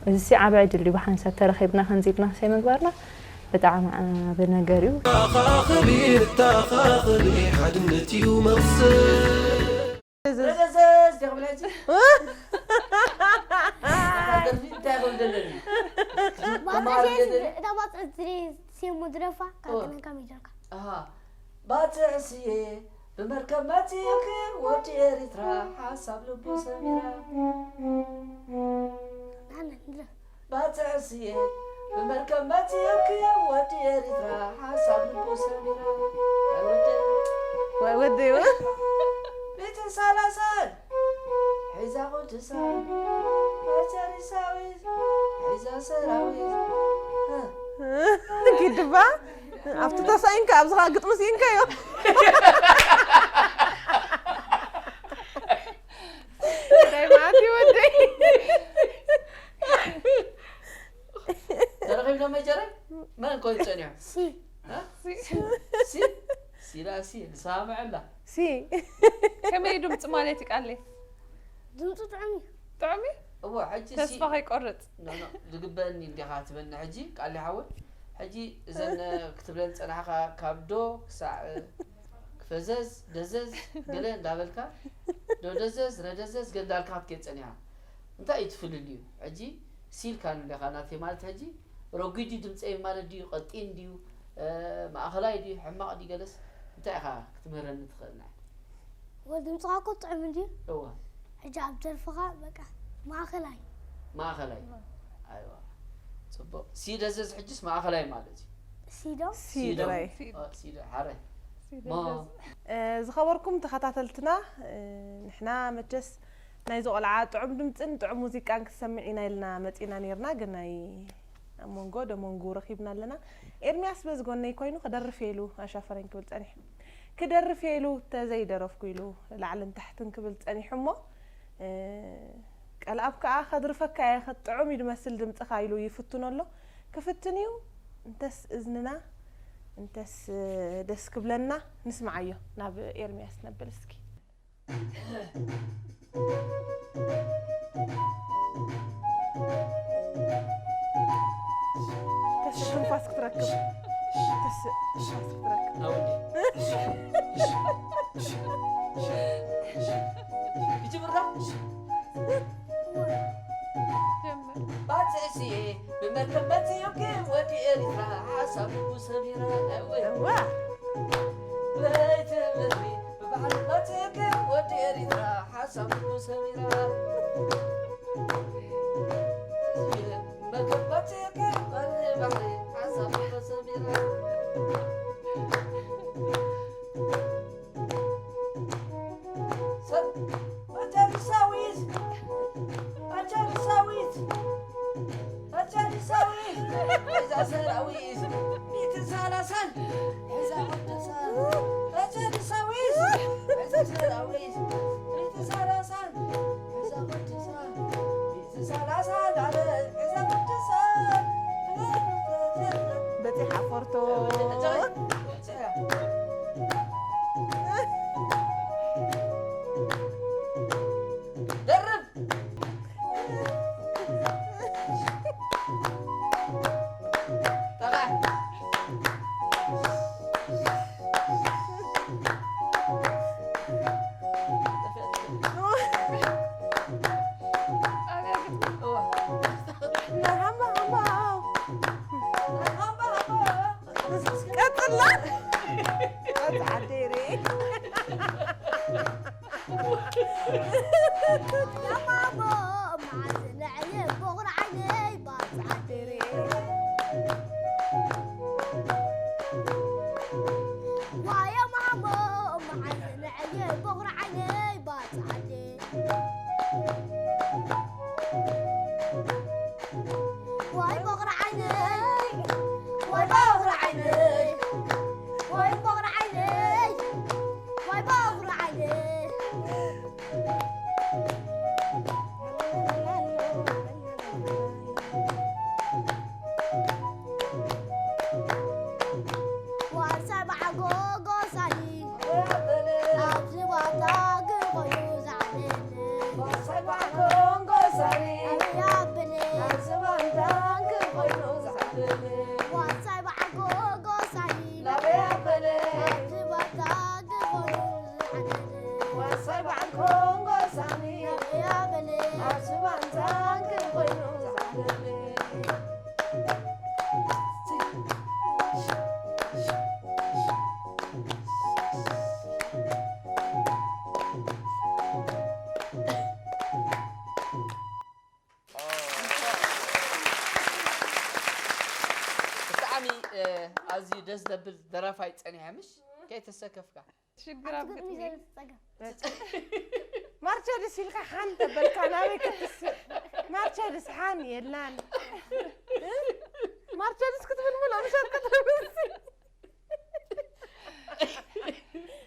እዚ ሲ ዓብ ዕድል እዩ ብሓንሳብ ተረኺብና ከምዚ ኢልና ሰይ ምግባርና ብጣዕሚ ዓብ ነገር እዩ ተኻኽቢ ተኻኽቢ ሓድነት እዩ መቕስድ ረዘዝ ዲያ ክብል ሕጂ ደርፊ እንታይ ክብል ደለኒ ባጣ ሴት እታ ባጣ ሴት ሙድረፋ ካተነካ ሚጀርካ ኣሃ ባጽዕ ስየ ብመርከብ መጺኡኪ ወዲ ኤሪትራ ሓሳብ ልቡ ሰሚራ ናነ ድረፍ ባጽዕ ስየ ብመርከብ መጺኡኪ ወዲ ኤሪትራ ሓሳብ ልቡ ሰሚራ ኣይወደ ወይ ወደይ ቤትን ሰላሳን ሒዛ ቅዱሳን መጨሪሳዊት ሒዛ ሰራዊት ግድባ ኣብቲ ተሳኢንካ ኣብዚ ከዓ ግጥሚ ስኢንካዮ ናይ መዓት ይወደይ ተረኺብና መጀረ መን ኮን ጸኒሑ ሲ ሲ ሲላ ሲ ንሳምዐላ ሲ ከመይ ድምፂ ማለት ይቃለይ ድምፁ ጥዑም እዩ ጥዑሚ እዎ ሕጂ ሲ ተስፋ ከይቆርፅ ኖ ኖ ዝግበአኒ እንዲኻ ትበኒ ሕጂ ቃሊ ሓወ ሕጂ እዘን ክትብለን ጸናሕካ ካብ ዶ ክሳዕ ክፈዘዝ ደዘዝ ገለ እንዳበልካ ዶ ደዘዝ ረደዘዝ ገለ እንዳልካ ክትከይድ ጸኒሓ እንታይ እዩ ትፍልልዩ ሕጂ ሲልካ ንለኻ ናተይ ማለት ሕጂ ረጒድ ድምፀይ ማለት ድዩ ቀጢን ድዩ ማእኸላይ ድዩ ሕማቕ ድዩ ገለስ እንታይ ኢኻ ክትምህረኒ ትኽእል ናይ ወዲ ምፅኻ እኮ ጥዑም እንድዩ እዋ ሕጂ ኣብ ደርፍኻ በቃ ማእኸላይ ማእኸላይ ኣይዋ ፅቡቕ ሲደዘዝ ሕጅስ ማእኸላይ ማለት እዩ ሲዶ ሲድራይ ሲደ ሓራይ ሞ ዝኸበርኩም ተኸታተልትና ንሕና መቸስ ናይዚ ቆልዓ ጥዑም ድምፅን ጥዑም ሙዚቃን ክትሰምዕ ኢና ኢልና መፂና ነርና ግን ናይ ኣብ መንጎ ደመንጉ ረኺብና ኣለና ኤርሚያስ በዚ ጎነይ ኮይኑ ክደርፍ ኢሉ ኣሻፈረኝ ክብል ፀኒሑ ክደርፍ ኢሉ ተዘይደረፍኩ ኢሉ ላዕልን ታሕትን ክብል ፀኒሑ እሞ ቀልኣብ ከዓ ከድርፈካ እየ ከጥዑም እዩ ድመስል ድምፅኻ ኢሉ ይፍትኖ ኣሎ ክፍትን እዩ እንተስ እዝንና እንተስ ደስ ክብለና ንስምዓዮ ናብ ኤርሚያስ ነብል እስኪ ተስእ ትንፋስ ክትረክብ ተስእ ትንፋስ ክትረክብ ይጅምራ ባፅዕሲ ብመርከብ መፂኡኪ ወዲ ኤሪትራ ሓሳቡ ሰሚራ እወ እዋ በይትምህሪ ብባሕሪ መፂኡኪ ወዲ ኤሪትራ ሓሳቡ ሰሚራ መርከብ መፂኡኪ ወዲ ባሕሪ ሓሳቡ ሰሚራ ሰብ ኣጃዲ ሳዊዝ ኣጃዲ ሳዊዝ ኣጃዲ ሳዊዝ ሒዛ ሰራዊዝ ሚእትን ሰላሳን ሒዛ ቅዱሳን ኣጃዲ ሳዊዝ ሒዛ ሰራዊዝ ሚእትን ሰላሳን ሒዛ ቅዱሳን ሚእትን ሰላሳን ኣለ ሒዛ ቅዱሳን በፂሓ ፎርቶ ደርብ ጠቓ መርሓባ ሓባ ኣዝዩ ደስ ዘብል ደራፋይ ጸኒሐ፣ ምሽ? ከይተሰከፍካ። ሽግር ኣብ ኣብቲ ግጥሚ ግጥሚ ዘሎ ጸገም ማርቸዲስ ኢልካ ሓን ተበልካ ናበይ ክትስእ? ማርቸዲስ ሓን የላን። ማርቸዲስ ክትብል ምሎ ምሸት ክትምስ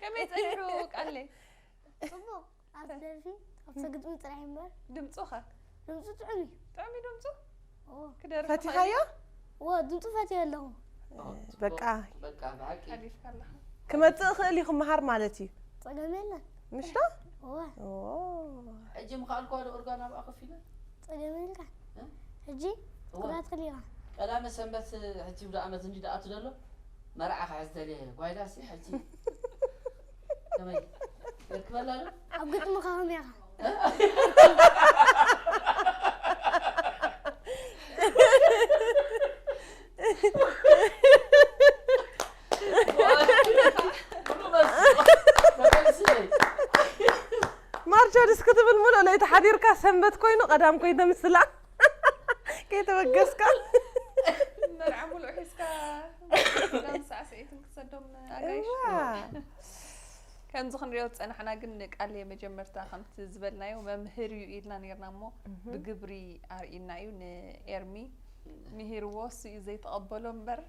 ከመይ ጸኒሑ ቃለይ? ጽቡቕ። ኣብ ደርፊ ኣብቲ ግጥሚ ጥራሕ እምበር ድምፁ ኸ? ድምፁ ጥዑም እዩ። ጥዑም እዩ ድምፁ? ኦ፣ ክደርፍ ፈቲኻዮ? ዎ ድምፁ ፈትዮ ኣለኹ። በቃ በቃ ብሓቂ ሓሊፍካ ኣለኻ። ክመፅእ እኽእል እዩ ክመሃር ማለት እዩ። ጸገም የለን። ምሽ ዶ? እወ፣ ኦ፣ ሕጂ ምኻልኳ ዶ እርጋና ብኣ ከፊለ ጸገም የለን። ሕጂ እወ። ክራት ክሊኻ ቀዳመ ሰንበት ሕጂ ብዳ ዓመት እንዲ ደኣቱ ዘሎ መርዓ ክሕዝ ደልየ ጓይላሲ ሕጂ ከመይ የርክበላ ዶ ኣብ ግጥሚ ከኸም ኢኻ። ሙሉ መልሲ መመልሲ ማርቸዲስ ክትብል ሙሉእ ለይቲ ሓዲርካ ሰንበት ኮይኑ ቀዳም ኮይነ ምስላ ከይተበገስካ መርዓ ሙሉእ ሒዝካ ዳም ሳዕስዒትን ክሰዶም ኣጋይሽ እዋ። ከምዚ ክንሪኦ ዝፀናሕና ግን ቃል መጀመርታ ከምቲ ዝበልናዮ መምህር እዩ ኢልና ነርና እሞ ብግብሪ ኣርእና እዩ ንኤርሚ ምሂርዎ እሱ እዩ ዘይተቐበሎ እምበር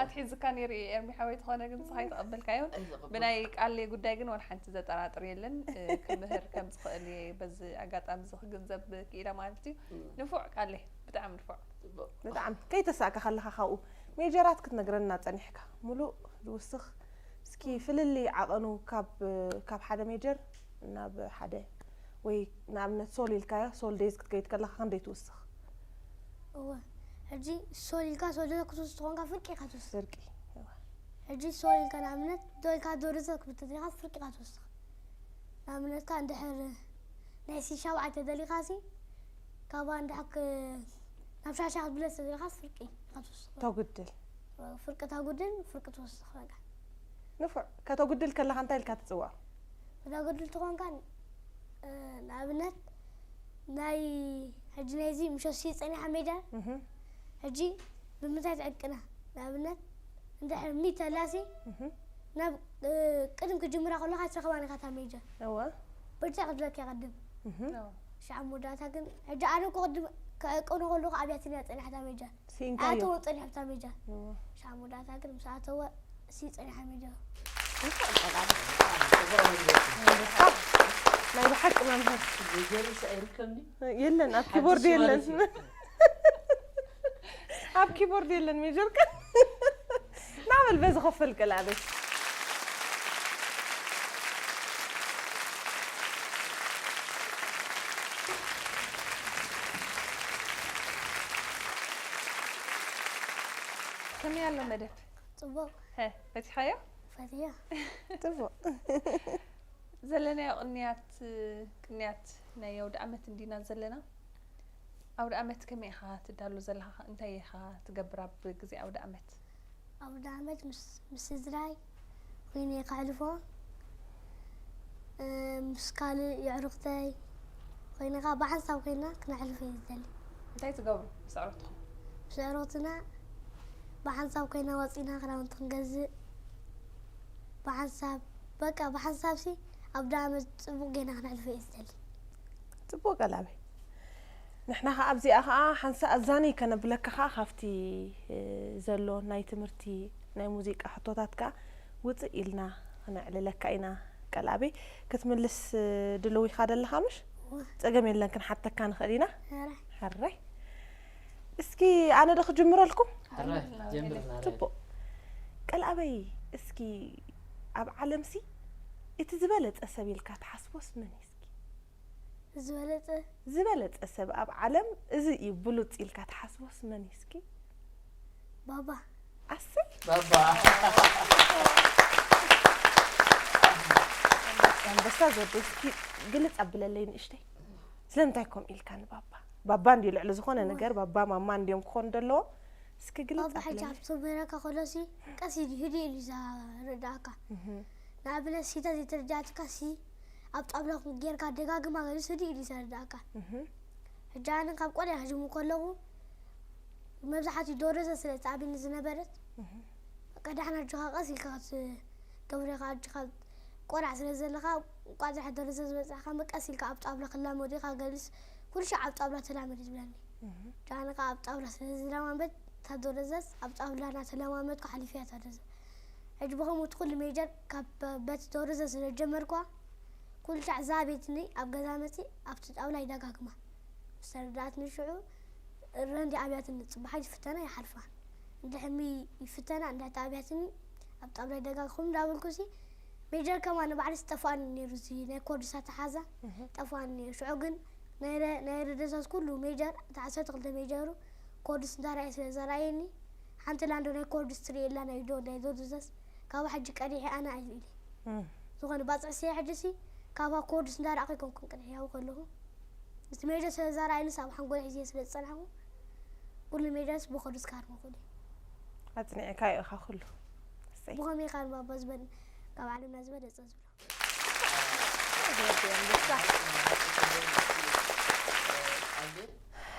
ኣትሒዝካ ነይሩ እዩ ኤርሚ ሓወይ ተኾነ ግን ንስኻ ኣይተቐበልካዮን ብናይ ቃል ጉዳይ ግን ወላ ሓንቲ ዘጠራጥር የለን ክምህር ከም ዝኽእል እየ በዚ ኣጋጣሚ እዚ ክግንዘብ ክኢለ ማለት እዩ ንፉዕ ቃል ብጣዕሚ ንፉዕ ብጣዕሚ ከይተሳእካ ከለኻ ካብኡ ሜጀራት ክትነግረና ጸኒሕካ ሙሉእ ዝውስኽ እስኪ ፍልልይ ዓቐኑ ካብ ካብ ሓደ ሜጀር ናብ ሓደ ወይ ንኣብነት ሶል ኢልካዮ ሶል ዴዝ ክትከይድ ከለኻ ክንደይ ትውስኽ እወ ሕጂ ሶል ኢልካ ሶል ዴዝ ክትወስድ ትኾንካ ፍርቂ ኢኻ ትወስድ ፍርቂ ሕጂ ሶል ኢልካ ንኣብነት ዶ ኢልካ ዶ ዴዝ ክትብል ተደሊኻ ፍርቂ ኢኻ ትወስድ ንኣብነትካ እንድሕር ናይ ሲ ሸውዓተ ደሊኻ ሲ ካብኣ እንድሕር ናብ ሻሻ ክትብለስ ተደሊኻ ፍርቂ ኢኻ ትወስድ ተጉድል ፍርቂ ታጉድል ፍርቂ ትወስድ በቃ ንፉዕ ከተጉድል ከለኻ እንታይ ኢልካ ትጽውዖ ተጉድል ትኾንካ ንኣብነት ናይ ሕጂ ናይዚ ምሸት ሲ ጸኒሓ ሜዳ ሕጂ ብምንታይ ትዕቅና ንኣብነት እንድሕር ሚት ኣላሲ ናብ ቅድም ክጅምራ ከለካ ትረክባን ኢካ እታ ሜጀር እወ ብርትዕ ክትብለካ ይቀድም እህ ሻዕ መወዳእታ ግን ሕጂ ኣነ እኮ ቅድም ክዕቅኖ ከለኩ ኣብያትኒ እያ ጸኒሓ እታ ሜጀር ሲኢንካዮ ኣተወ ጸኒሑ እታ ሜጀር እወ ሻዕ መወዳእታ ግን ምስ ኣተወ ሲ ጸኒሓ ሜጀር ናይ ብሓቂ መምህር ሜጀርስ ኣይርከብኒ የለን ኣብ ኪቦርድ ሓድሽ የለን ማለት እዩ። ኣብ ኪቦርድ የለን ሜጀር ከ ናበል በዚ ከፈል ቀላበይ ከመይ ኣሎ መደብ ጽቡቅ ሀ በቲኻዮ ፈትያ ጽቡቅ ዘለናዮ ቅንያት ቅንያት ናይ ኣውደ ዓመት እንዲና ዘለና ኣውደ ዓመት ከመይ ኢኻ ትዳሎ ዘለኻ እንታይ ኢኻ ትገብር ኣብ ግዜ ኣውደ ዓመት ኣውደ ዓመት ምስ ምስ ስድራይ ኮይነ ከዕልፎ ምስ ካልእ የዕሩኽተይ ኮይነ ከዓ ብሓንሳብ ኮይና ክነዕልፎ እየ ዝደሊ እንታይ ትገብሩ ምስ ኣዕሩኽትኹም ምስ ኣዕሩኽትና ብሓንሳብ ኮይና ወፂና ክዳውንቲ ክንገዝእ ብሓንሳብ በቃ ብሓንሳብ ሲ ኣውደ ዓመት ፅቡቅ ጌና ክነዕልፎ እየ ዝደሊ ጽቡቅ ቀላበይ ንሕና ከዓ ኣብዚኣ ከዓ ሓንሳ ኣዛኒ ከነብለካ ከዓ ካብቲ ዘሎ ናይ ትምህርቲ ናይ ሙዚቃ ሕቶታት ከዓ ውፅእ ኢልና ክነዕልለካ ኢና ቀላበይ ክትምልስ ድልው ኢኻ ደለኻ ምሽ ፀገም የለን ክንሓተካ ንኽእል ኢና ሕራይ ሕራይ እስኪ ኣነ ዶ ክጅምረልኩም ሕራይ ጀምርና ጽቡቅ ቀልኣበይ እስኪ ኣብ ዓለምሲ እቲ ዝበለጸ ሰብ ኢልካ ትሓስቦስ መን እዩ እስኪ ዝበለጸ ዝበለጸ ሰብ ኣብ ዓለም እዚ እዩ ብሉጽ ኢልካ ትሓስቦስ መን እዩ እስኪ ባባ ኣሰይ ባባ ኣንበሳ ዘወደይ እስኪ ግልጽ ኣብለለይ ንእሽተይ ስለምንታይ ከምኡ ኢልካ ንባባ ባባ እንድዩ ልዕሊ ዝኾነ ነገር ባባ ማማ እንድዮም ክኾኑ ዘለዎም እስኪ ግልጽ ባባ ሕጂ ኣብለለይ ኣብ ተምህረካ ከሎሲ ቀስ ኢሉ ህድእ ኢሉ እዩ ዘረድኣካ ንኣብነት ሲታ ዘይተረዳእትካ ሲ ኣብ ጣብላ ጌርካ ደጋግማ ገሊሱ ህድእ ኢሉ እዩ ዘረድኣካ ሕጂ ኣነ ካብ ቆልዓ ክጅምር ከለኹ መብዛሕትኡ ዶርዘ ስለ ትኣብኒ ዝነበረት፣ በቃ ዳሕና ኣጆኻ ቀስ ኢልካ ክትገብሮ ኢኻ። ኣጆኻ ቆልዓ ስለ ዘለኻ፣ እንቋዕ ደሓን ዶርዘ ዝበጻሕካ፣ ቀስ ኢልካ ኣብ ጣውላ ክላመዱ ኢኻ፣ ገሊስ ኩሉ ሻዕ ኣብ ጣውላ ተላመድ እዩ ዝብለኒ። ዳሕና ከኣ ኣብ ጣውላ ስለ ዝለማመድ፣ እታ ዶርዘስ ኣብ ጣውላ እናተለማመድኩ ሓሊፈያ እታ ዶርዘ። ሕጂ ብኸምኡ እቲ ኩሉ ሜጀር ካብ በቲ ዶርዘ ስለ ዝጀመርኳ፣ ኩሉ ሻዕ እዛ ኣቤትኒ ኣብ ገዛ መጺእ ኣብቲ ጣውላ ይደጋግማ። ምስ ተረድኣትኒ ሽዑ፣ ረንዲ ኣብያትኒ ጽባሕ ይፍተና ይሓልፋ። እንድሕሚ ይፍተና፣ እንድሕቲ ኣብያትኒ ኣብ ጣውላ ይደጋግኹም እንዳበልኩሲ፣ ሜጀር ከማን ንባዕሊ ዝጠፍኣኒ ነይሩ፣ እዚ ናይ ኮርድስ ኣተሓዛ ጠፍኣኒ ነይሩ። ሽዑ ግን ናይ ረ-፣ ናይ ረደሳስ ኩሉ ሜጀር፣ እቲ ዓሰርተ ክልተ ሜጀሩ ኮርድስ እንዳረኣየ ስለ ዘረኣየኒ፣ ሓንቲ ላንዶ ናይ ኮርድስ ትርኢ ኣላ፣ ናይ ዶ-፣ ናይ ዶርዘስ፣ ካብኣ ሕጂ ቀዲሐ ኣነ ኢለ። እም። ዝኾነ ባጽዕ ስየ ሕጂሲ፣ ካብኣ ኮርድስ እንዳረኣኹ ኣይኮንኩን ቀዲሐ፣ ያው ከለኹ። እቲ ሜጀር ስለ ዘረኣየኒ፣ ሳብ ሓንጎል ሒዘ ስለ ዝጸናሕኩ፣ ኩሉ ሜጀርስ ብኮርድስ ክሃርሞ ክእሉ እየ። ኣጽኒዕካዮ ኢኻ ኩሉ። እሰይ። ብኸመይ ኢኻ ንባባ ዝበል-፣ ካብ ዓለምና ዝበለጸ ዝብሎ?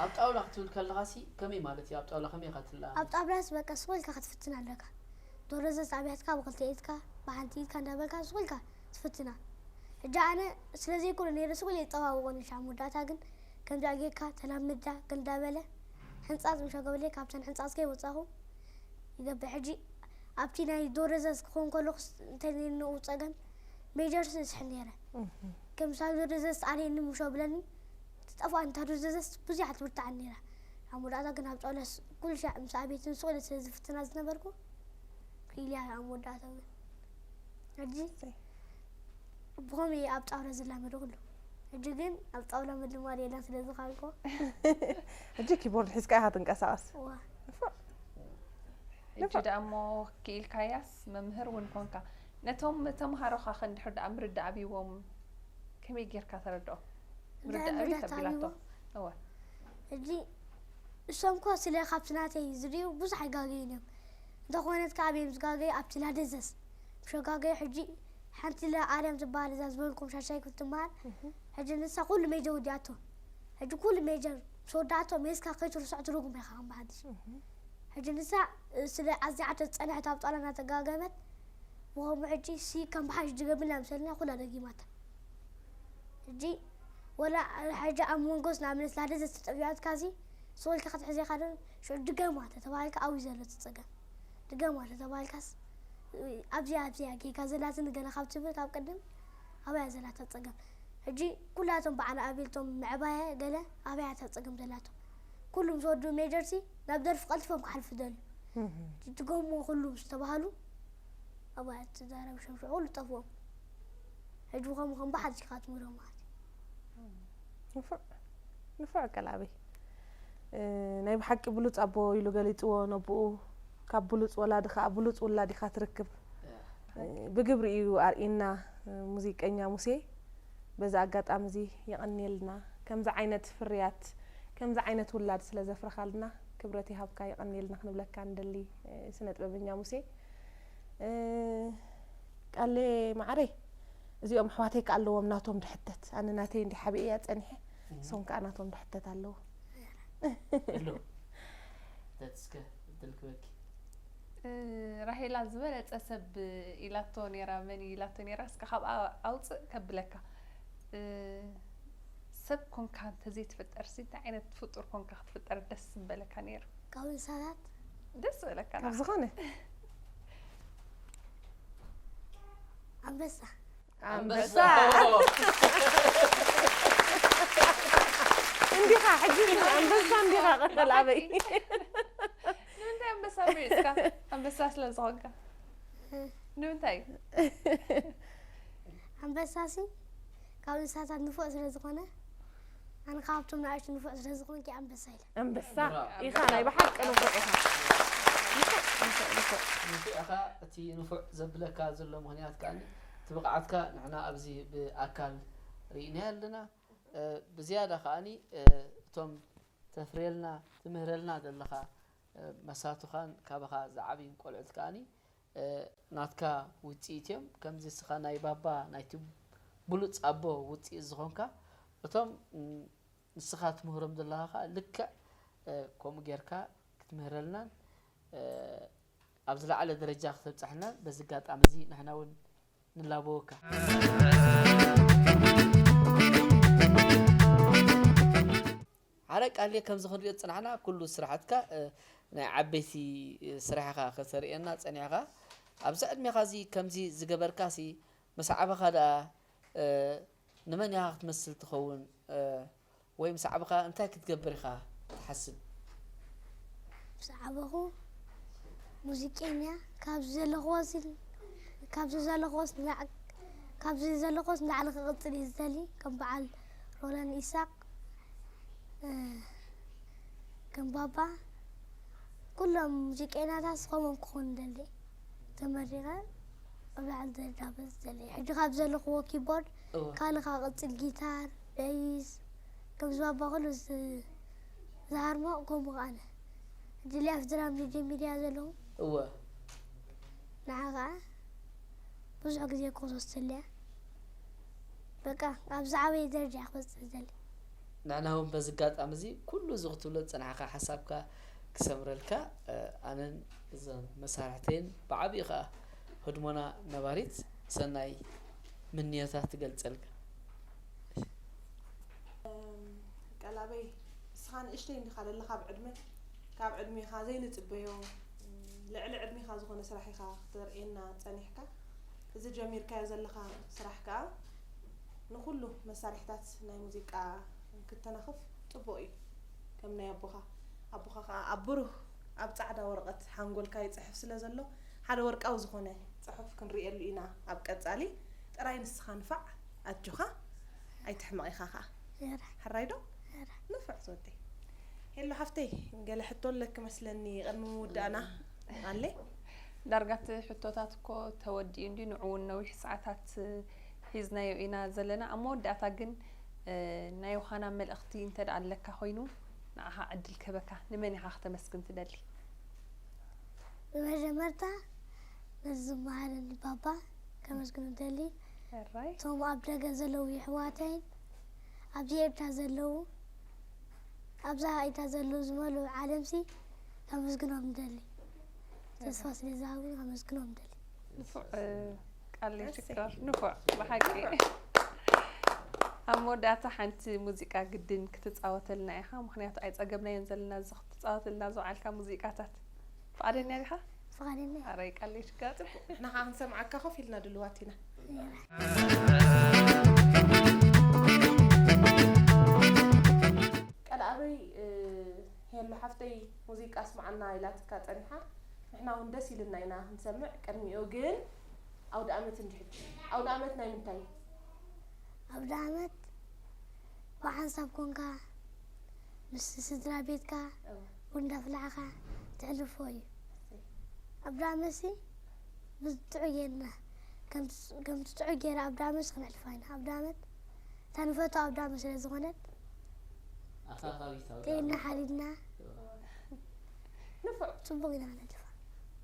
ኣብ ጣውላ ክትብል ከለኻሲ ከመይ ማለት እዩ? ኣብ ጣውላ ከመይ ኢኻ ትለኣ? ኣብ ጣውላስ በቃ ስቕ ኢልካ ክትፍትን ኣለካ። ዶረዘ ኣብያትካ ብክልተ ኢድካ፣ ብሓንቲ ኢድካ እንዳበልካ ስቕ ኢልካ ትፍትና። ሕጂ ኣነ ስለ ዘይኮነ ነይረ ስቕ ኢለ ይጠባበቖ ነሻ። መወዳእታ ግን ከምዚኣ ጌርካ ተላምዳ እንዳበለ ሕንጻጽ ምሻ ገበለ ካብተን ሕንጻጽ ከይወጻኹ ይገብር። ሕጂ ኣብቲ ናይ ዶረዘስ ክኸውን ከለኹስ እንታይ ነይሩ ንኡ ጸገም ሜጀር ስስሕን ነይረ። እህ። ከም ሳብ ዶረዘስ ኣነ ንምሾ ብለኒ ትጠፍኣ እንታ ዶረዘስ ብዙሕ ትብርታዕ ነይራ። ኣብ መወዳእታ ግን ኣብ ጸሎስ ኩሉ ሻዕ ምስ ኣቤትን ስቕ ኢለ ስለ ዝፍትና ዝነበርኩ ክኢልያ ኣብ መወዳእታ ግን። ሕጂ እሰይ። ብኸምኡ እየ ኣብ ጣውላ ዝላመድ ኩሉ። ሕጂ ግን ኣብ ጣውላ ምልማድ የለን ስለ ዝኻልኮ። ሕጂ ኪቦርድ ሒዝካ ኢኻ ትንቀሳቐስ። እዋ። ንፉዕ። ሕጂ ንፉዕ። ደኣ እሞ ክኢልካያስ መምህር እውን ኮንካ። ነቶም ተምሃሮኻ ከ እንድሕር ደኣ ምርዳእ ኣብይዎም ከመይ ጌርካ ተረድኦም? እንድሕር ምርዳእ ኣብይ ምርዳእ ተቢላቶ። ኣብይዎም? እወ። ሕጂ እሶም እኮ ስለ ካብቲ ናተይ ዝርእዩ ብዙሕ ኣይጋገዩን እዮም። እንተኾነት ከኣ ኣበይ እዮም ዝጋገዩ? ኣብቲ ላደዘስ ምሸጋገዩ። ሕጂ ሓንቲ ለኣርያም ዝበሃል እዛ ዝበልኩም ሻሻይ ክትመሃር፣ እህ። ሕጂ ንሳ ኩሉ ሜጀር ወዲኣቶ። ሕጂ ኩሉ ሜጀር ምስ ወዳእቶ ሜስካ ከይትርስዖ ትርጉም ኢኻ ከም ብሓድሽ። እህ። ሕጂ ንሳ፣ እ፣ ስለ ኣዚዓቶ ዝጸንሐት ኣብ ጣውላ እናተጋገመት፣ ብኸምኡ ሕጂ ሲ ከም ብሓድሽ ድገምላ ምሰልና ኩላ ደጊማታ። ሕጂ ወላ ሕጂ ኣብ መንጎስ ንኣብነት ላደ ዘተጠቢባትካሲ ስቕ ኢልካ ክትሕዝ ኢኻ ዶ? ሽዑ ድገማ ተተባሂልካ ኣብኡ ዘሎ እቲ ጸገም። ድገማ ተተባሂልካስ፣ ኣብዚኣ፣ ኣብዚኣ ጌጋ ዘላትኒ ገለ ካብ ትብል ካብ ቅድም ኣብያ ዘላታ ጸገም። ሕጂ ኩላቶም በዓል ኣቤልቶም ምዕባያ ገለ ኣብያ እታ ጸገም ዘላቶም። ኩሉ ምስ ወድኡ ሜጀርሲ ናብ ደርፊ ቀልጢፎም ክሓልፉ ደልዩ። እህ። ድገምዎ ኩሉ ምስ ተባህሉ ኣብያ ትዛረብ ሸምሸ ኩሉ ጠፍኦም። ሕጂ ብኸምኡ ከም ብሓድሽ ኢኻ ትምህሮም ማለት እዩ። ንፉዕ፣ ንፉዕ ቀላበይ። እ፣ ናይ ብሓቂ ብሉጽ ኣቦ ኢሉ ገሊጽዎ ነቦኡ። ካብ ብሉጽ ወላዲ ከኣ ብሉጽ ውላድ ኢኻ ትርክብ። እ፣ ብግብሪ እዩ ኣርእዩና፣ እ፣ ሙዚቀኛ ሙሴ። በዚ ኣጋጣሚ እዚ የቐንየልና። ከምዚ ዓይነት ፍርያት፣ ከምዚ ዓይነት ውላድ ስለ ዘፍረኻልና ክብረት ይሃብካ፣ የቐንየልና ክንብለካ ንደሊ፣ እ፣ ስነ ጥበበኛ ሙሴ። እ፣ ቃሌ መዓረይ፣ እዚኦም ኣሕዋተይ ከኣ ኣለዎም ናቶም ድሕተት። ኣነ ናተይ እንዲ ሓቢኤ እያ ጸኒሐ፣ እም። እሶም ከኣ ናቶም ድሕተት ኣለዎ። ኣሎ። ሕተት እስከ፣ እድል ክበኪ። እ፣ ራሄላ ዝበለጸ ሰብ ኢላቶ ነይራ፣ መን ኢላቶ ነይራ? እስከ ካብኣ ኣውጽእ ከብለካ። እ፣ ሰብ ኮንካ እንተዘይትፍጠርሲ፣ እንታይ ዓይነት ፍጡር ኮንካ ክትፍጠር ደስ ምበለካ ነይሩ? ካብ እንስሳታት? ደስ በለካ ካብ ንዓኻ። ዝኾነ? ኣንበሳ። ኣንበሳ። ኣንበሳ። እንዲኻ፣ ሕጂ ግን ኣንበሳ እንዲኻ፣ ቀጠል ኣበይ? ንምንታይ ኣንበሳ መሪጽካ? ኣንበሳ ስለ ዝኾንካ። ንምንታይ? ኣንበሳሲ ካብ እንስሳታት ንፉዕ ስለ ዝኾነ፣ ኣነ ካብቶም ንኣሽቱ ንፉዕ ስለ ዝኾንኪ ኣንበሳ ኢለ። ኣንበሳ ብራቮ። ኢኻ፣ ናይ ብሓቂ ንፉዕ ኢኻ። ንፉዕ፣ ንፉዕ፣ ንፉዕ። ንፉዕ ኢኻ። እቲ ንፉዕ ዘብለካ ዘሎ ምኽንያት ከኣ፣ እቲ ብቕዓትካ ንሕና ኣብዚ ብኣካል ርኢናዮ ኣለና። እ፣ ብዝያዳ ከኣ፣ እ፣ እቶም ተፍርየልና፣ ትምህረልና ዘለኻ፣ እ፣ መሳቱኻን ካባኻ ዝዓብዩን ቆልዑት ከኣ፣ እ፣ ናትካ ውጽኢት እዮም። ከምዚ እስኻ ናይ ባባ፣ ናይቲ ብሉጽ ኣቦ ውጽኢት ዝኾንካ፣ እቶም፣ ም፣ ንስኻ ትምህሮም ዘለኻ ከኣ ልክዕ፣ እ፣ ከምኡ ጌርካ ክትምህረልናን ኣብ ዝለዓለ ደረጃ ክተብፅሐልናን በዚ ኣጋጣሚ እዚ ንሕና እውን ንላበወካ። ሓረ ቃልየ ከምዚ ክንሪኦ ዝፅናሕና ኩሉ ስራሕትካ ናይ ዓበይቲ ስራሕ ኢኻ ከተርእየና ፀኒሕካ። ኣብዚ ዕድሜኻ እዚ ከምዚ ዝገበርካሲ ምስ ዓበኻ ደኣ ንመን ኢኻ ክትመስል ትኸውን? ወይ ምስ ዓበኻ እንታይ ክትገብር ኢኻ ትሓስብ? ምስ ዓበኹ ሙዚቀኛ ካብዚ ዘለኽዎስ ካብዚ ዘለኽዎስ ንላዕ ካብዚ ዘለኽዎስ ንላዕሊ ክቕጽል እየ ዝደሊ። ከም በዓል ሮላን ኢሳቕ፣ ከም ባባ፣ ኩሎም ሙዚቀኛታት ከምኦም ክኾኑ ደሊ። ተመሪቐ ኣብ ላዕሊ ደረጃ በጽሕ ደሊ። ሕጂ ካብ ዘለኽዎ ኪቦርድ እወ። ካልእ ክቕጽል፣ ጊታር፣ በይስ፣ ከም ዝባባ ኩሉ ዝ- ዝሃርሞ ከምኡ ኣነ። ሕጂ ሊኣፍ ድራም ጀሚርያ ዘለኹ። እወ። ንዓ ኸዓ ብዙሕ ግዜ ክወስደልያ። በቃ ኣብ ዝዓበየ ደረጃ ክበጽሕ ዝደሊ። ንሕና እውን በዚ ኣጋጣሚ እዚ ኩሉ እዚ ክትብሎ ዝጸናሕካ ሓሳብካ ክሰምረልካ ኣነን እዞም መሳርሕተይን ብዓብዩ ከኣ ህድሞና ነባሪት ሰናይ ምንዮታ ትገልጸልካ። ቀላበይ ንስኻ ንእሽተይ እንዲኻ ዘለኻ ብዕድመ ካብ ዕድሜኻ ዘይንጽበዮ ልዕሊ ዕድሜኻ ዝኾነ ስራሕ ኢኻ ክተርእየና ጸኒሕካ። እዚ ጀሚርካዮ ዘለኻ ስራሕ ከኣ ንኹሉ መሳርሒታት ናይ ሙዚቃ እንክተናኽፍ ጽቡቕ እዩ። ከም ናይ ኣቦኻ ኣቦኻ ከኣ ኣብ ብሩህ ኣብ ጻዕዳ ወረቐት ሓንጎልካ ይጽሕፍ ስለ ዘሎ ሓደ ወርቃዊ ዝኾነ ጽሑፍ ክንርእየሉ ኢና ኣብ ቀጻሊ። ጥራይ ንስኻ ንፋዕ ኣጆኻ ኣይትሕመቕ ኢኻ ከኣ። ሕራይ ዶ? ንፉዕ ዝወደይ። ሄሎ ሓፍተይ ገለ ሕቶ ኣለኪ መስለኒ ቅድሚ ምውዳእና። ኣለ? ዳርጋ እቲ ሕቶታት እኮ ተወዲኡ እንድዩ ንዑ እውን ነዊሕ ሰዓታት ሒዝናዮ ኢና ዘለና ኣብ መወዳእታ ግን ናይ ዮሃና መልእኽቲ እንተ ደኣ ኣለካ ኮይኑ ንዓኻ ዕድል ክህበካ ንመን ኢኻ ክተመስግን ትደሊ? ብመጀመርታ ነዚ ዝመሃረኒ ባባ ከመስግኖ እደሊ። ሕራይ። እቶም ኣብ ደገ ዘለዉ የሕዋተይን ኣብዚ ኤርትራ ዘለዉ ኣብዛ ኢታ ዘለዉ ዝመልኡ ዓለምሲ ከመስግኖም እደሊ። ተስፋ ስለ ዝሃቡኒ ከመስግኖም እደሊ። ንፉዕ ቃል ሽኮር ንፉዕ ብሓቂ ኣብ መወዳእታ ሓንቲ ሙዚቃ ግድን ክትፃወተልና ኢኻ ምክንያቱ ኣይፀገብናዮን ዘለና እዚ ክትፃወተልና ዝወዓልካ ሙዚቃታት ፍቓደኛ ዲኻ? ፍቓደኛ እየ። ኣረ ቃለይ ሽኮር። ንሕና ከዓ ክንሰምዓካ ኮፍ ኢልና ድልዋት ኢና። ቀልኣበይ ሄሉ ሓፍተይ ሙዚቃ ኣስምዓና ኢላትካ ፀኒሓ ንሕና እውን ደስ ኢልና ኢና ክንሰምዕ ቅድሚኡ ግን ኣውደኣመት እንድሕጂ ኣውደኣመት ናይ ምንታይ እዩ? ኣውደኣመት ብሓንሳብ ኮንካ ምስ ስድራ ቤትካ ቡን እንዳፍላሕካ ተሕልፎ እዩ። ኣውደኣመትሲ ብጥዑይ ጌርና ከምቲ ጥዑይ ጌራ ኣውደኣመትሲ ክነሕልፋ ኢና። ኣውደኣመት እታ ንፈትዋ ኣውደኣመት ስለ ዝኾነት ኣኻኻቢት ኣውደኣመት ጥዒና ሓዲድና ንፉዕ ጽቡቕ ኢና ነሕልፋ።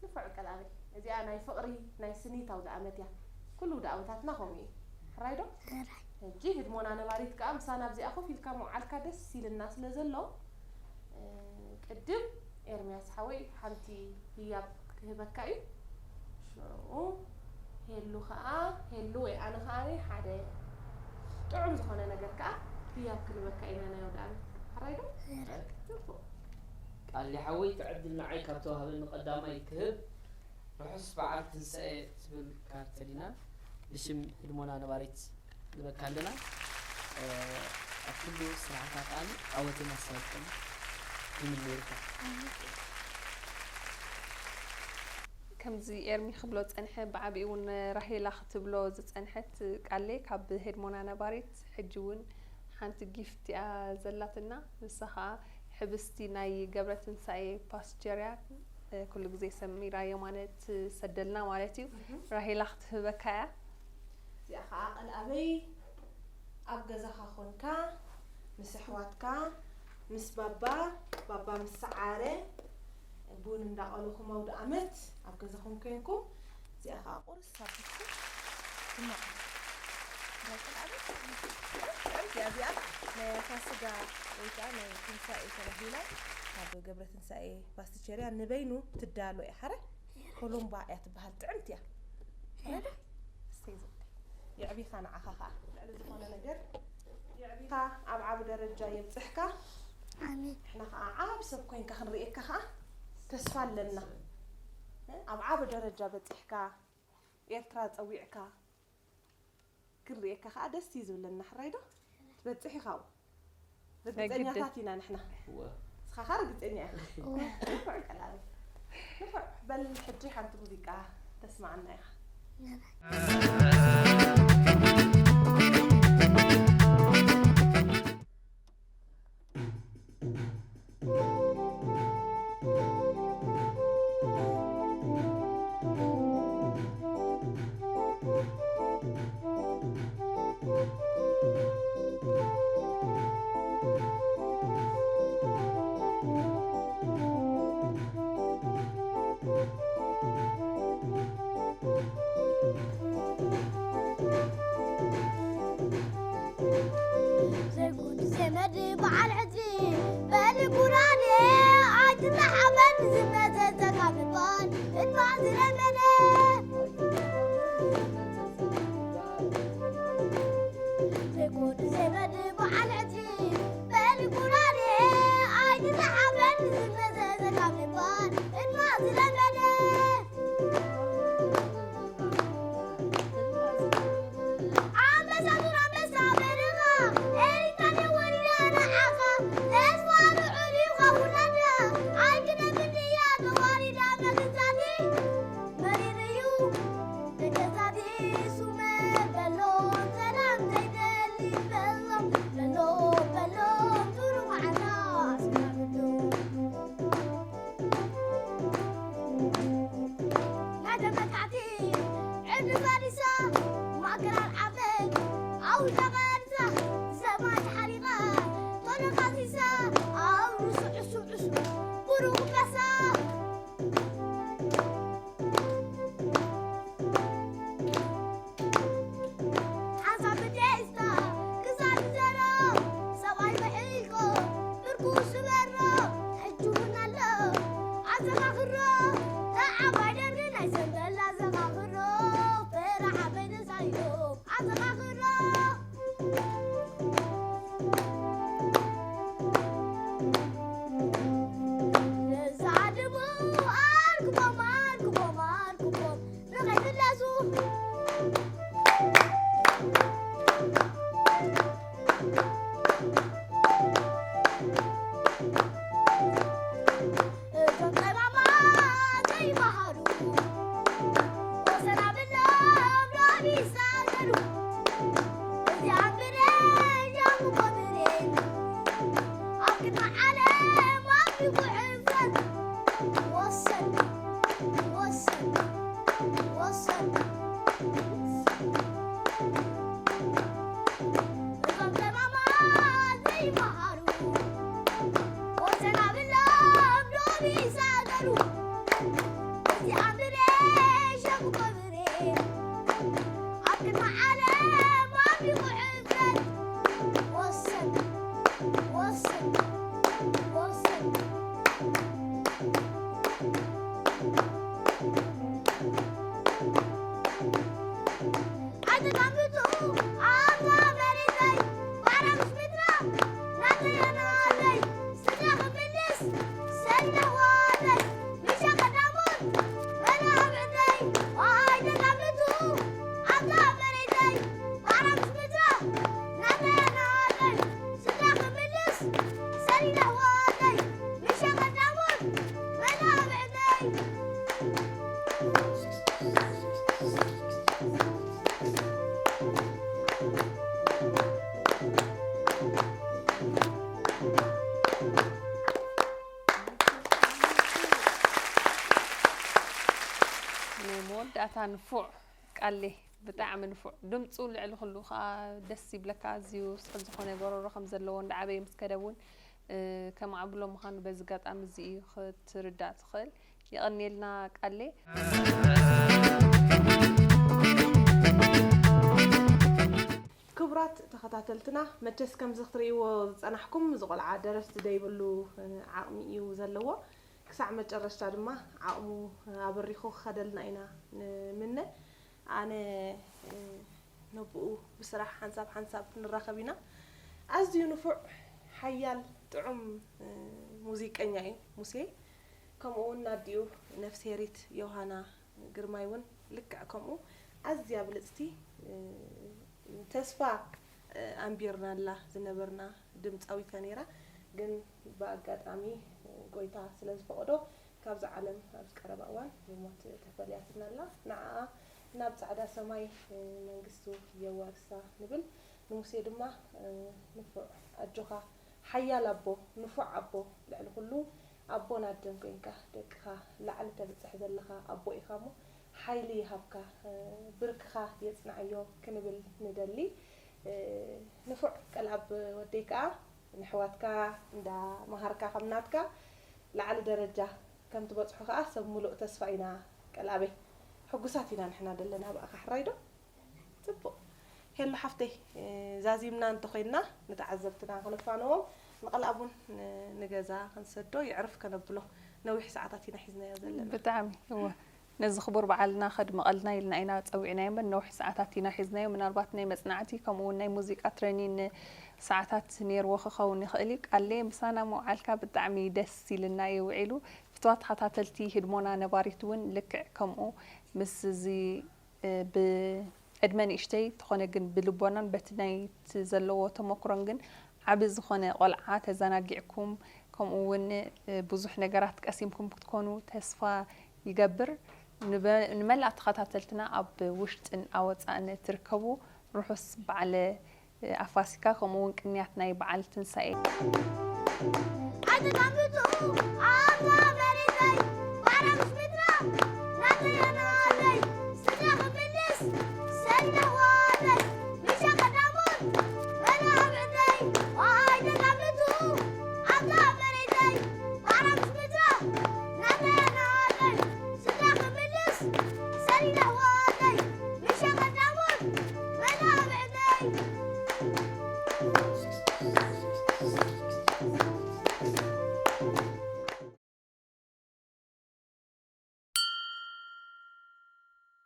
ንፉዕ ቀልኣበይ እዚኣ ናይ ፍቕሪ ናይ ስኒት ኣውደኣመት እያ። ኩሉ ኣውደኣመታትና ከምኡ እዩ። ሕራይ ዶ? ሕራይ። ሕጂ ህድሞና ነባሪት ከኣ ምሳና ኣብዚኣ ኮፍ ኢልካ ምውዓልካ ደስ ኢልና ስለ ዘሎ ቅድም ኤርምያስ ሓወይ ሓንቲ ህያብ ክህበካ እዩ። ሽዑ ሄሉ ከኣ ሄሉ ወይ ኣነ ከኣ ሓደ ጥዑም ዝኾነ ነገር ከኣ ህያብ ክንበካ ኢና ናይ ኣውደኣመት። ሕራይ ዶ? ጽቡቕ። ቃሊ ሓወይ እቲ ዕድል ንዓይ ካብ ተዋህበኒ ቀዳማይ ክህብ ርሑስ በዓል ትንሳኤ ትብል ካርድ ተሊና ብሽም ህድሞና ነባሪት ንበካ ኣለና ኣብ ኩሉ ስራሕካ ከኣ ዓወትን ኣሳልጦን ይምነየልካ። ከምዚ ኤርሚ ክብሎ ዝጸንሐ ብዓቢኡ እውን ራሄላ ክትብሎ ዝጸንሐት ቃሌ ካብ ሄድሞና ነባሪት ሕጂ እውን ሓንቲ ጊፍት እያ ዘላትና ንሳ ኸዓ ሕብስቲ ናይ ገብረትንሳኤ ፓስቸር እያ ኩሉ ግዜ ሰሚራ የማነ ትሰደልና ማለት እዩ ራሄላ ክትህበካ እያ። እዚኣ ኸዓ ቀልኣበይ ኣብ ገዛኻ ኾንካ ምስ ኣሕዋትካ ምስ ባባ ባባ ምስ ሰዓረ ቡን እንዳቐለኹም ኣውደኣመት ኣብ ገዛኹም ኮይንኩም እዚኣ ኸዓ ቁርስ ኣቢልኩም ትመቕሩ። ናይ ቆልዓ ቤት ጥዕምቲ እያ እዚኣ። ናይ ፋሲጋ ወይ ከዓ ናይ ትንሳኤ ተባሂላ ካብ ገብረ ትንሳኤ ፓስቲቸርያ ንበይኑ ትዳሎ እያ። ሓረ ኮሎምባ እያ ትበሃል። ጥዕምቲ እያ። ሓረ ዶ? እሰይ ዝብለ። የዕቢኻ ንዓኻ ኸዓ። ልዕሊ ዝኾነ ነገር የዕቢኻ ኣብ ዓቢ ደረጃ የብጽሕካ። ኣሜን። ንሕና ኸዓ ዓቢ ሰብ ኮይንካ ክንርእየካ ኸዓ ተስፋ ኣለና። ኣብ ዓቢ ደረጃ በጺሕካ ኤርትራ ጸዊዕካ ክንርእየካ ኸዓ ደስ እዩ ዝብለና። ሕራይ ዶ? ትበጽሕ ኢኻ ኣብኡ። ርግጸኛታት ኢና ንሕና። እወ። ንስኻ ኸዓ ርግጸኛ ኢኻ። እወ። ንፉዕ ቀላል። ንፉዕ። በል ሕጂ ሓንቲ ሙዚቃ ተስምዓና ኢኻ። ዘጉድ ዘመድ በዓል ሕጂ በሊ ጉራዴ ኣይትተሓበን ዝመዘዘካ ምባል እድማ ዝለመደ። ዘጉድ ዘመድ በዓል ሕጂ በሊ ጉራዴ ኣይትተሓበን ዝመዘዘካ ምባል እድማ ዝለመደ። ኣንበሳ ዱር ኣንበሳ በረኻ፣ ኤሪትራን ወሪዳ ንዓኻ፣ ተስፋ ልዑል እዩ ካብ ውላዳ፣ ኣይግደፍን እያ ተዋሪዳ መግዛእቲ፣ መሪር እዩ ንገዛእቲ ሱመ፣ በሎ ሰላም ዘይደሊ በሎ፣ በሎ በሎ ዱር መዓላ ኣስከራምዶ። ናይ ተመካዕቲ ዕድል ፈሪሳ፣ ማእከል ኣልዓበ ኣውጃ ቀሪሳ፣ ሰማይ ተሓሪቓ፣ ቶሎ ካሲሳ፣ ኣብ ርሱዕ ዕሱብ ዕሱብ፣ ብሩኽ ካሳ። ሓንሳብ ብደስታ ክሳብ ዝዘሮ፣ ሰብኣይ ምሕልኮ ብርኩ ስበሮ፣ ሕጂ እውን ኣሎ ኣዘኻኽሮ። ተዓባይ ደርጊ ናይ ሰንደል ኣዘኻኽሮ፣ ፍረ ዓበይ ተሳኢኖም ኣዘኻኽሮ። ነዛ ዓድሙ ኣርክቦም፣ ኣርክቦም፣ ኣርክቦም ንኸይምለሱ። እቶም ጠማማ ዘይመሃሩ፣ ወሰን ኣብሎም ሎሚ ይሳገሩ። እዚኣ ብሬን ጃምቦ ብሬን፣ ኣብ ቅድሚ ዓለም ኣፍሪቁ ሕፍረት። ወሰን፣ ወሰን፣ ወሰን። እቶም ጠማማ ዘይመሃሩ፣ ወሰን ኣብሎም ሎሚ ይሳገሩ። እዚኣ ብሬን ጃምቦ ብሬን፣ ኣብ ቅድሚ ዓለም ኣፍሪቁ ሕፍረት። ወሰን፣ ወሰን፣ ወሰን። ኣይተዳምጹ ኣብዛ መሬተይ፣ ባሕራ ምስ ምድራ ናተይ ኣነዋተይ፣ ስድራ ክምልስ ሰሪና ኣሕዋተይ፣ ምሻ ቀዳሞት መናብዕተይ። ኣይተዳምጹ ኣብዛ መሬተይ፣ ባሕራ ምስ ምድራ ናተይ ኣነዋተይ፣ ስድራ ክምልስ ሰሪና ኣሕዋተይ፣ ምሻ ቀዳሞት መናብዕተይ። ንመወዳእታ ንፉዕ ቃሌ፣ ብጣዕሚ ንፉዕ ድምፁ፣ ልዕሊ ኩሉ ከዓ ደስ ይብለካ። ኣዝዩ ስሑል ዝኾነ ጎረሮ ከም ዘለዎ እንዳዓበየ ምስ ከደ እውን፣ እ፣ ከማዕብሎ ምዃኑ በዚ ኣጋጣሚ እዚ እዩ ክትርዳእ ትኽእል። የቐንየልና ቃሌ። ክቡራት ተኸታተልትና፣ መቸስ ከምዚ ክትርእይዎ ዝጸናሕኩም፣ እዚ ቆልዓ ደረፍቲ ዘይብሉ፣ እ፣ ዓቕሚ እዩ ዘለዎ። ክሳዕ መጨረሽታ ድማ ዓቕሙ ኣበሪኹ ክኸደልና ኢና ንምነ። ኣነ፣ እ፣ ነብኡ ብስራሕ ሓንሳብ ሓንሳብ ንራኸብ ኢና። ኣዝዩ ንፉዕ፣ ሓያል፣ ጥዑም፣ እ፣ ሙዚቀኛ እዩ ሙሴ። ከምኡ እውን ናዲኡ ነፍስሄሪት ዮሃና ግርማይ እውን ልክዕ ከምኡ ኣዝያ ብልጽቲ፣ እ፣ ተስፋ፣ እ፣ ኣንቢርናላ ዝነበርና ድምጻዊት እያ ነይራ። ግን ብኣጋጣሚ፣ እ፣ ጎይታ ስለ ዝፈቐዶ ካብዛ ዓለም ኣብዚ ቀረባ እዋን ብሞት ተፈልያትና ኣላ። ንዓኣ ናብ ጻዕዳ ሰማይ፣ እ፣ መንግስቱ የዋርሳ ንብል። ንሙሴ ድማ፣ እ፣ ንፉዕ ኣጆኻ፣ ሓያል ኣቦ፣ ንፉዕ ኣቦ፣ ልዕሊ ኩሉ ኣቦን ኣደን ኮንካ ደቅኻ ላዕሊ ተብጽሕ ዘለኻ ኣቦ ኢኻ እሞ ሓይሊ ይሃብካ፣ እ፣ ብርክኻ የጽንዓዮ ክንብል ንደሊ። እ፣ ንፉዕ ቀልኣብ ወደይ ከኣ ንሕዋትካ እንዳ መሃርካ ከም ናትካ ላዕሊ ደረጃ ከም ትበጽሑ ከኣ ሰብ ምሉእ ተስፋ ኢና ቀልኣበይ። ሕጉሳት ኢና ንሕና ዘለና ብኣኻ ሕራይ ዶ? ጽቡቕ። ሄሎ ሓፍተይ፣ እ፣ ዛዚምና እንተኾይንና ንተዓዘብትና ክነፋንዎም፣ ንቐልኣብ እውን ን-፣ ንገዛ ክንሰዶ የዕርፍ ከነብሎ። ነዊሕ ሰዓታት ኢና ሒዝናዮ ዘለና። ብጣዕሚ፣ እወ። ነዚ ክቡር በዓልና ከድምቐልና ኢልና ኢና ጸዊዕናዮ እምበር ነዊሕ ሰዓታት ኢና ሒዝናዮ። ምናልባት ናይ መጽናዕቲ ከምኡ እውን ናይ ሙዚቃ ትሬኒን ሰዓታት ነይርዎ ክኸውን ይኽእል እዩ። ቃሌ ምሳና ምውዓልካ ብጣዕሚ ደስ ኢልና እዩ ውዒሉ። ፍትዋት ተኸታተልቲ ህድሞና ነባሪት እውን ልክዕ ከምኡ ምስ እዚ፣ እ፣ ብዕድመ ንእሽተይ ተኾነ ግን ብልቦናን በቲ ናይቲ ዘለዎ ተመክሮን ግን ዓቢ ዝኾነ ቆልዓ ተዘናጊዕኩም ከምኡ እውን፣ እ፣ ብዙሕ ነገራት ቀሲምኩም ክትኮኑ ተስፋ ይገብር። ንበ-፣ ንመላእ ተኸታተልትና ኣብ ውሽጥን ኣወጻእን ትርከቡ ርሑስ በዓለ፣ እ፣ ኣፋሲካ ከምኡ እውን ቅንያት ናይ በዓል ትንሳኤ። ኣይተጣምቱ ኣብታ መሬተይ ባሕራ ምስ ምድሪ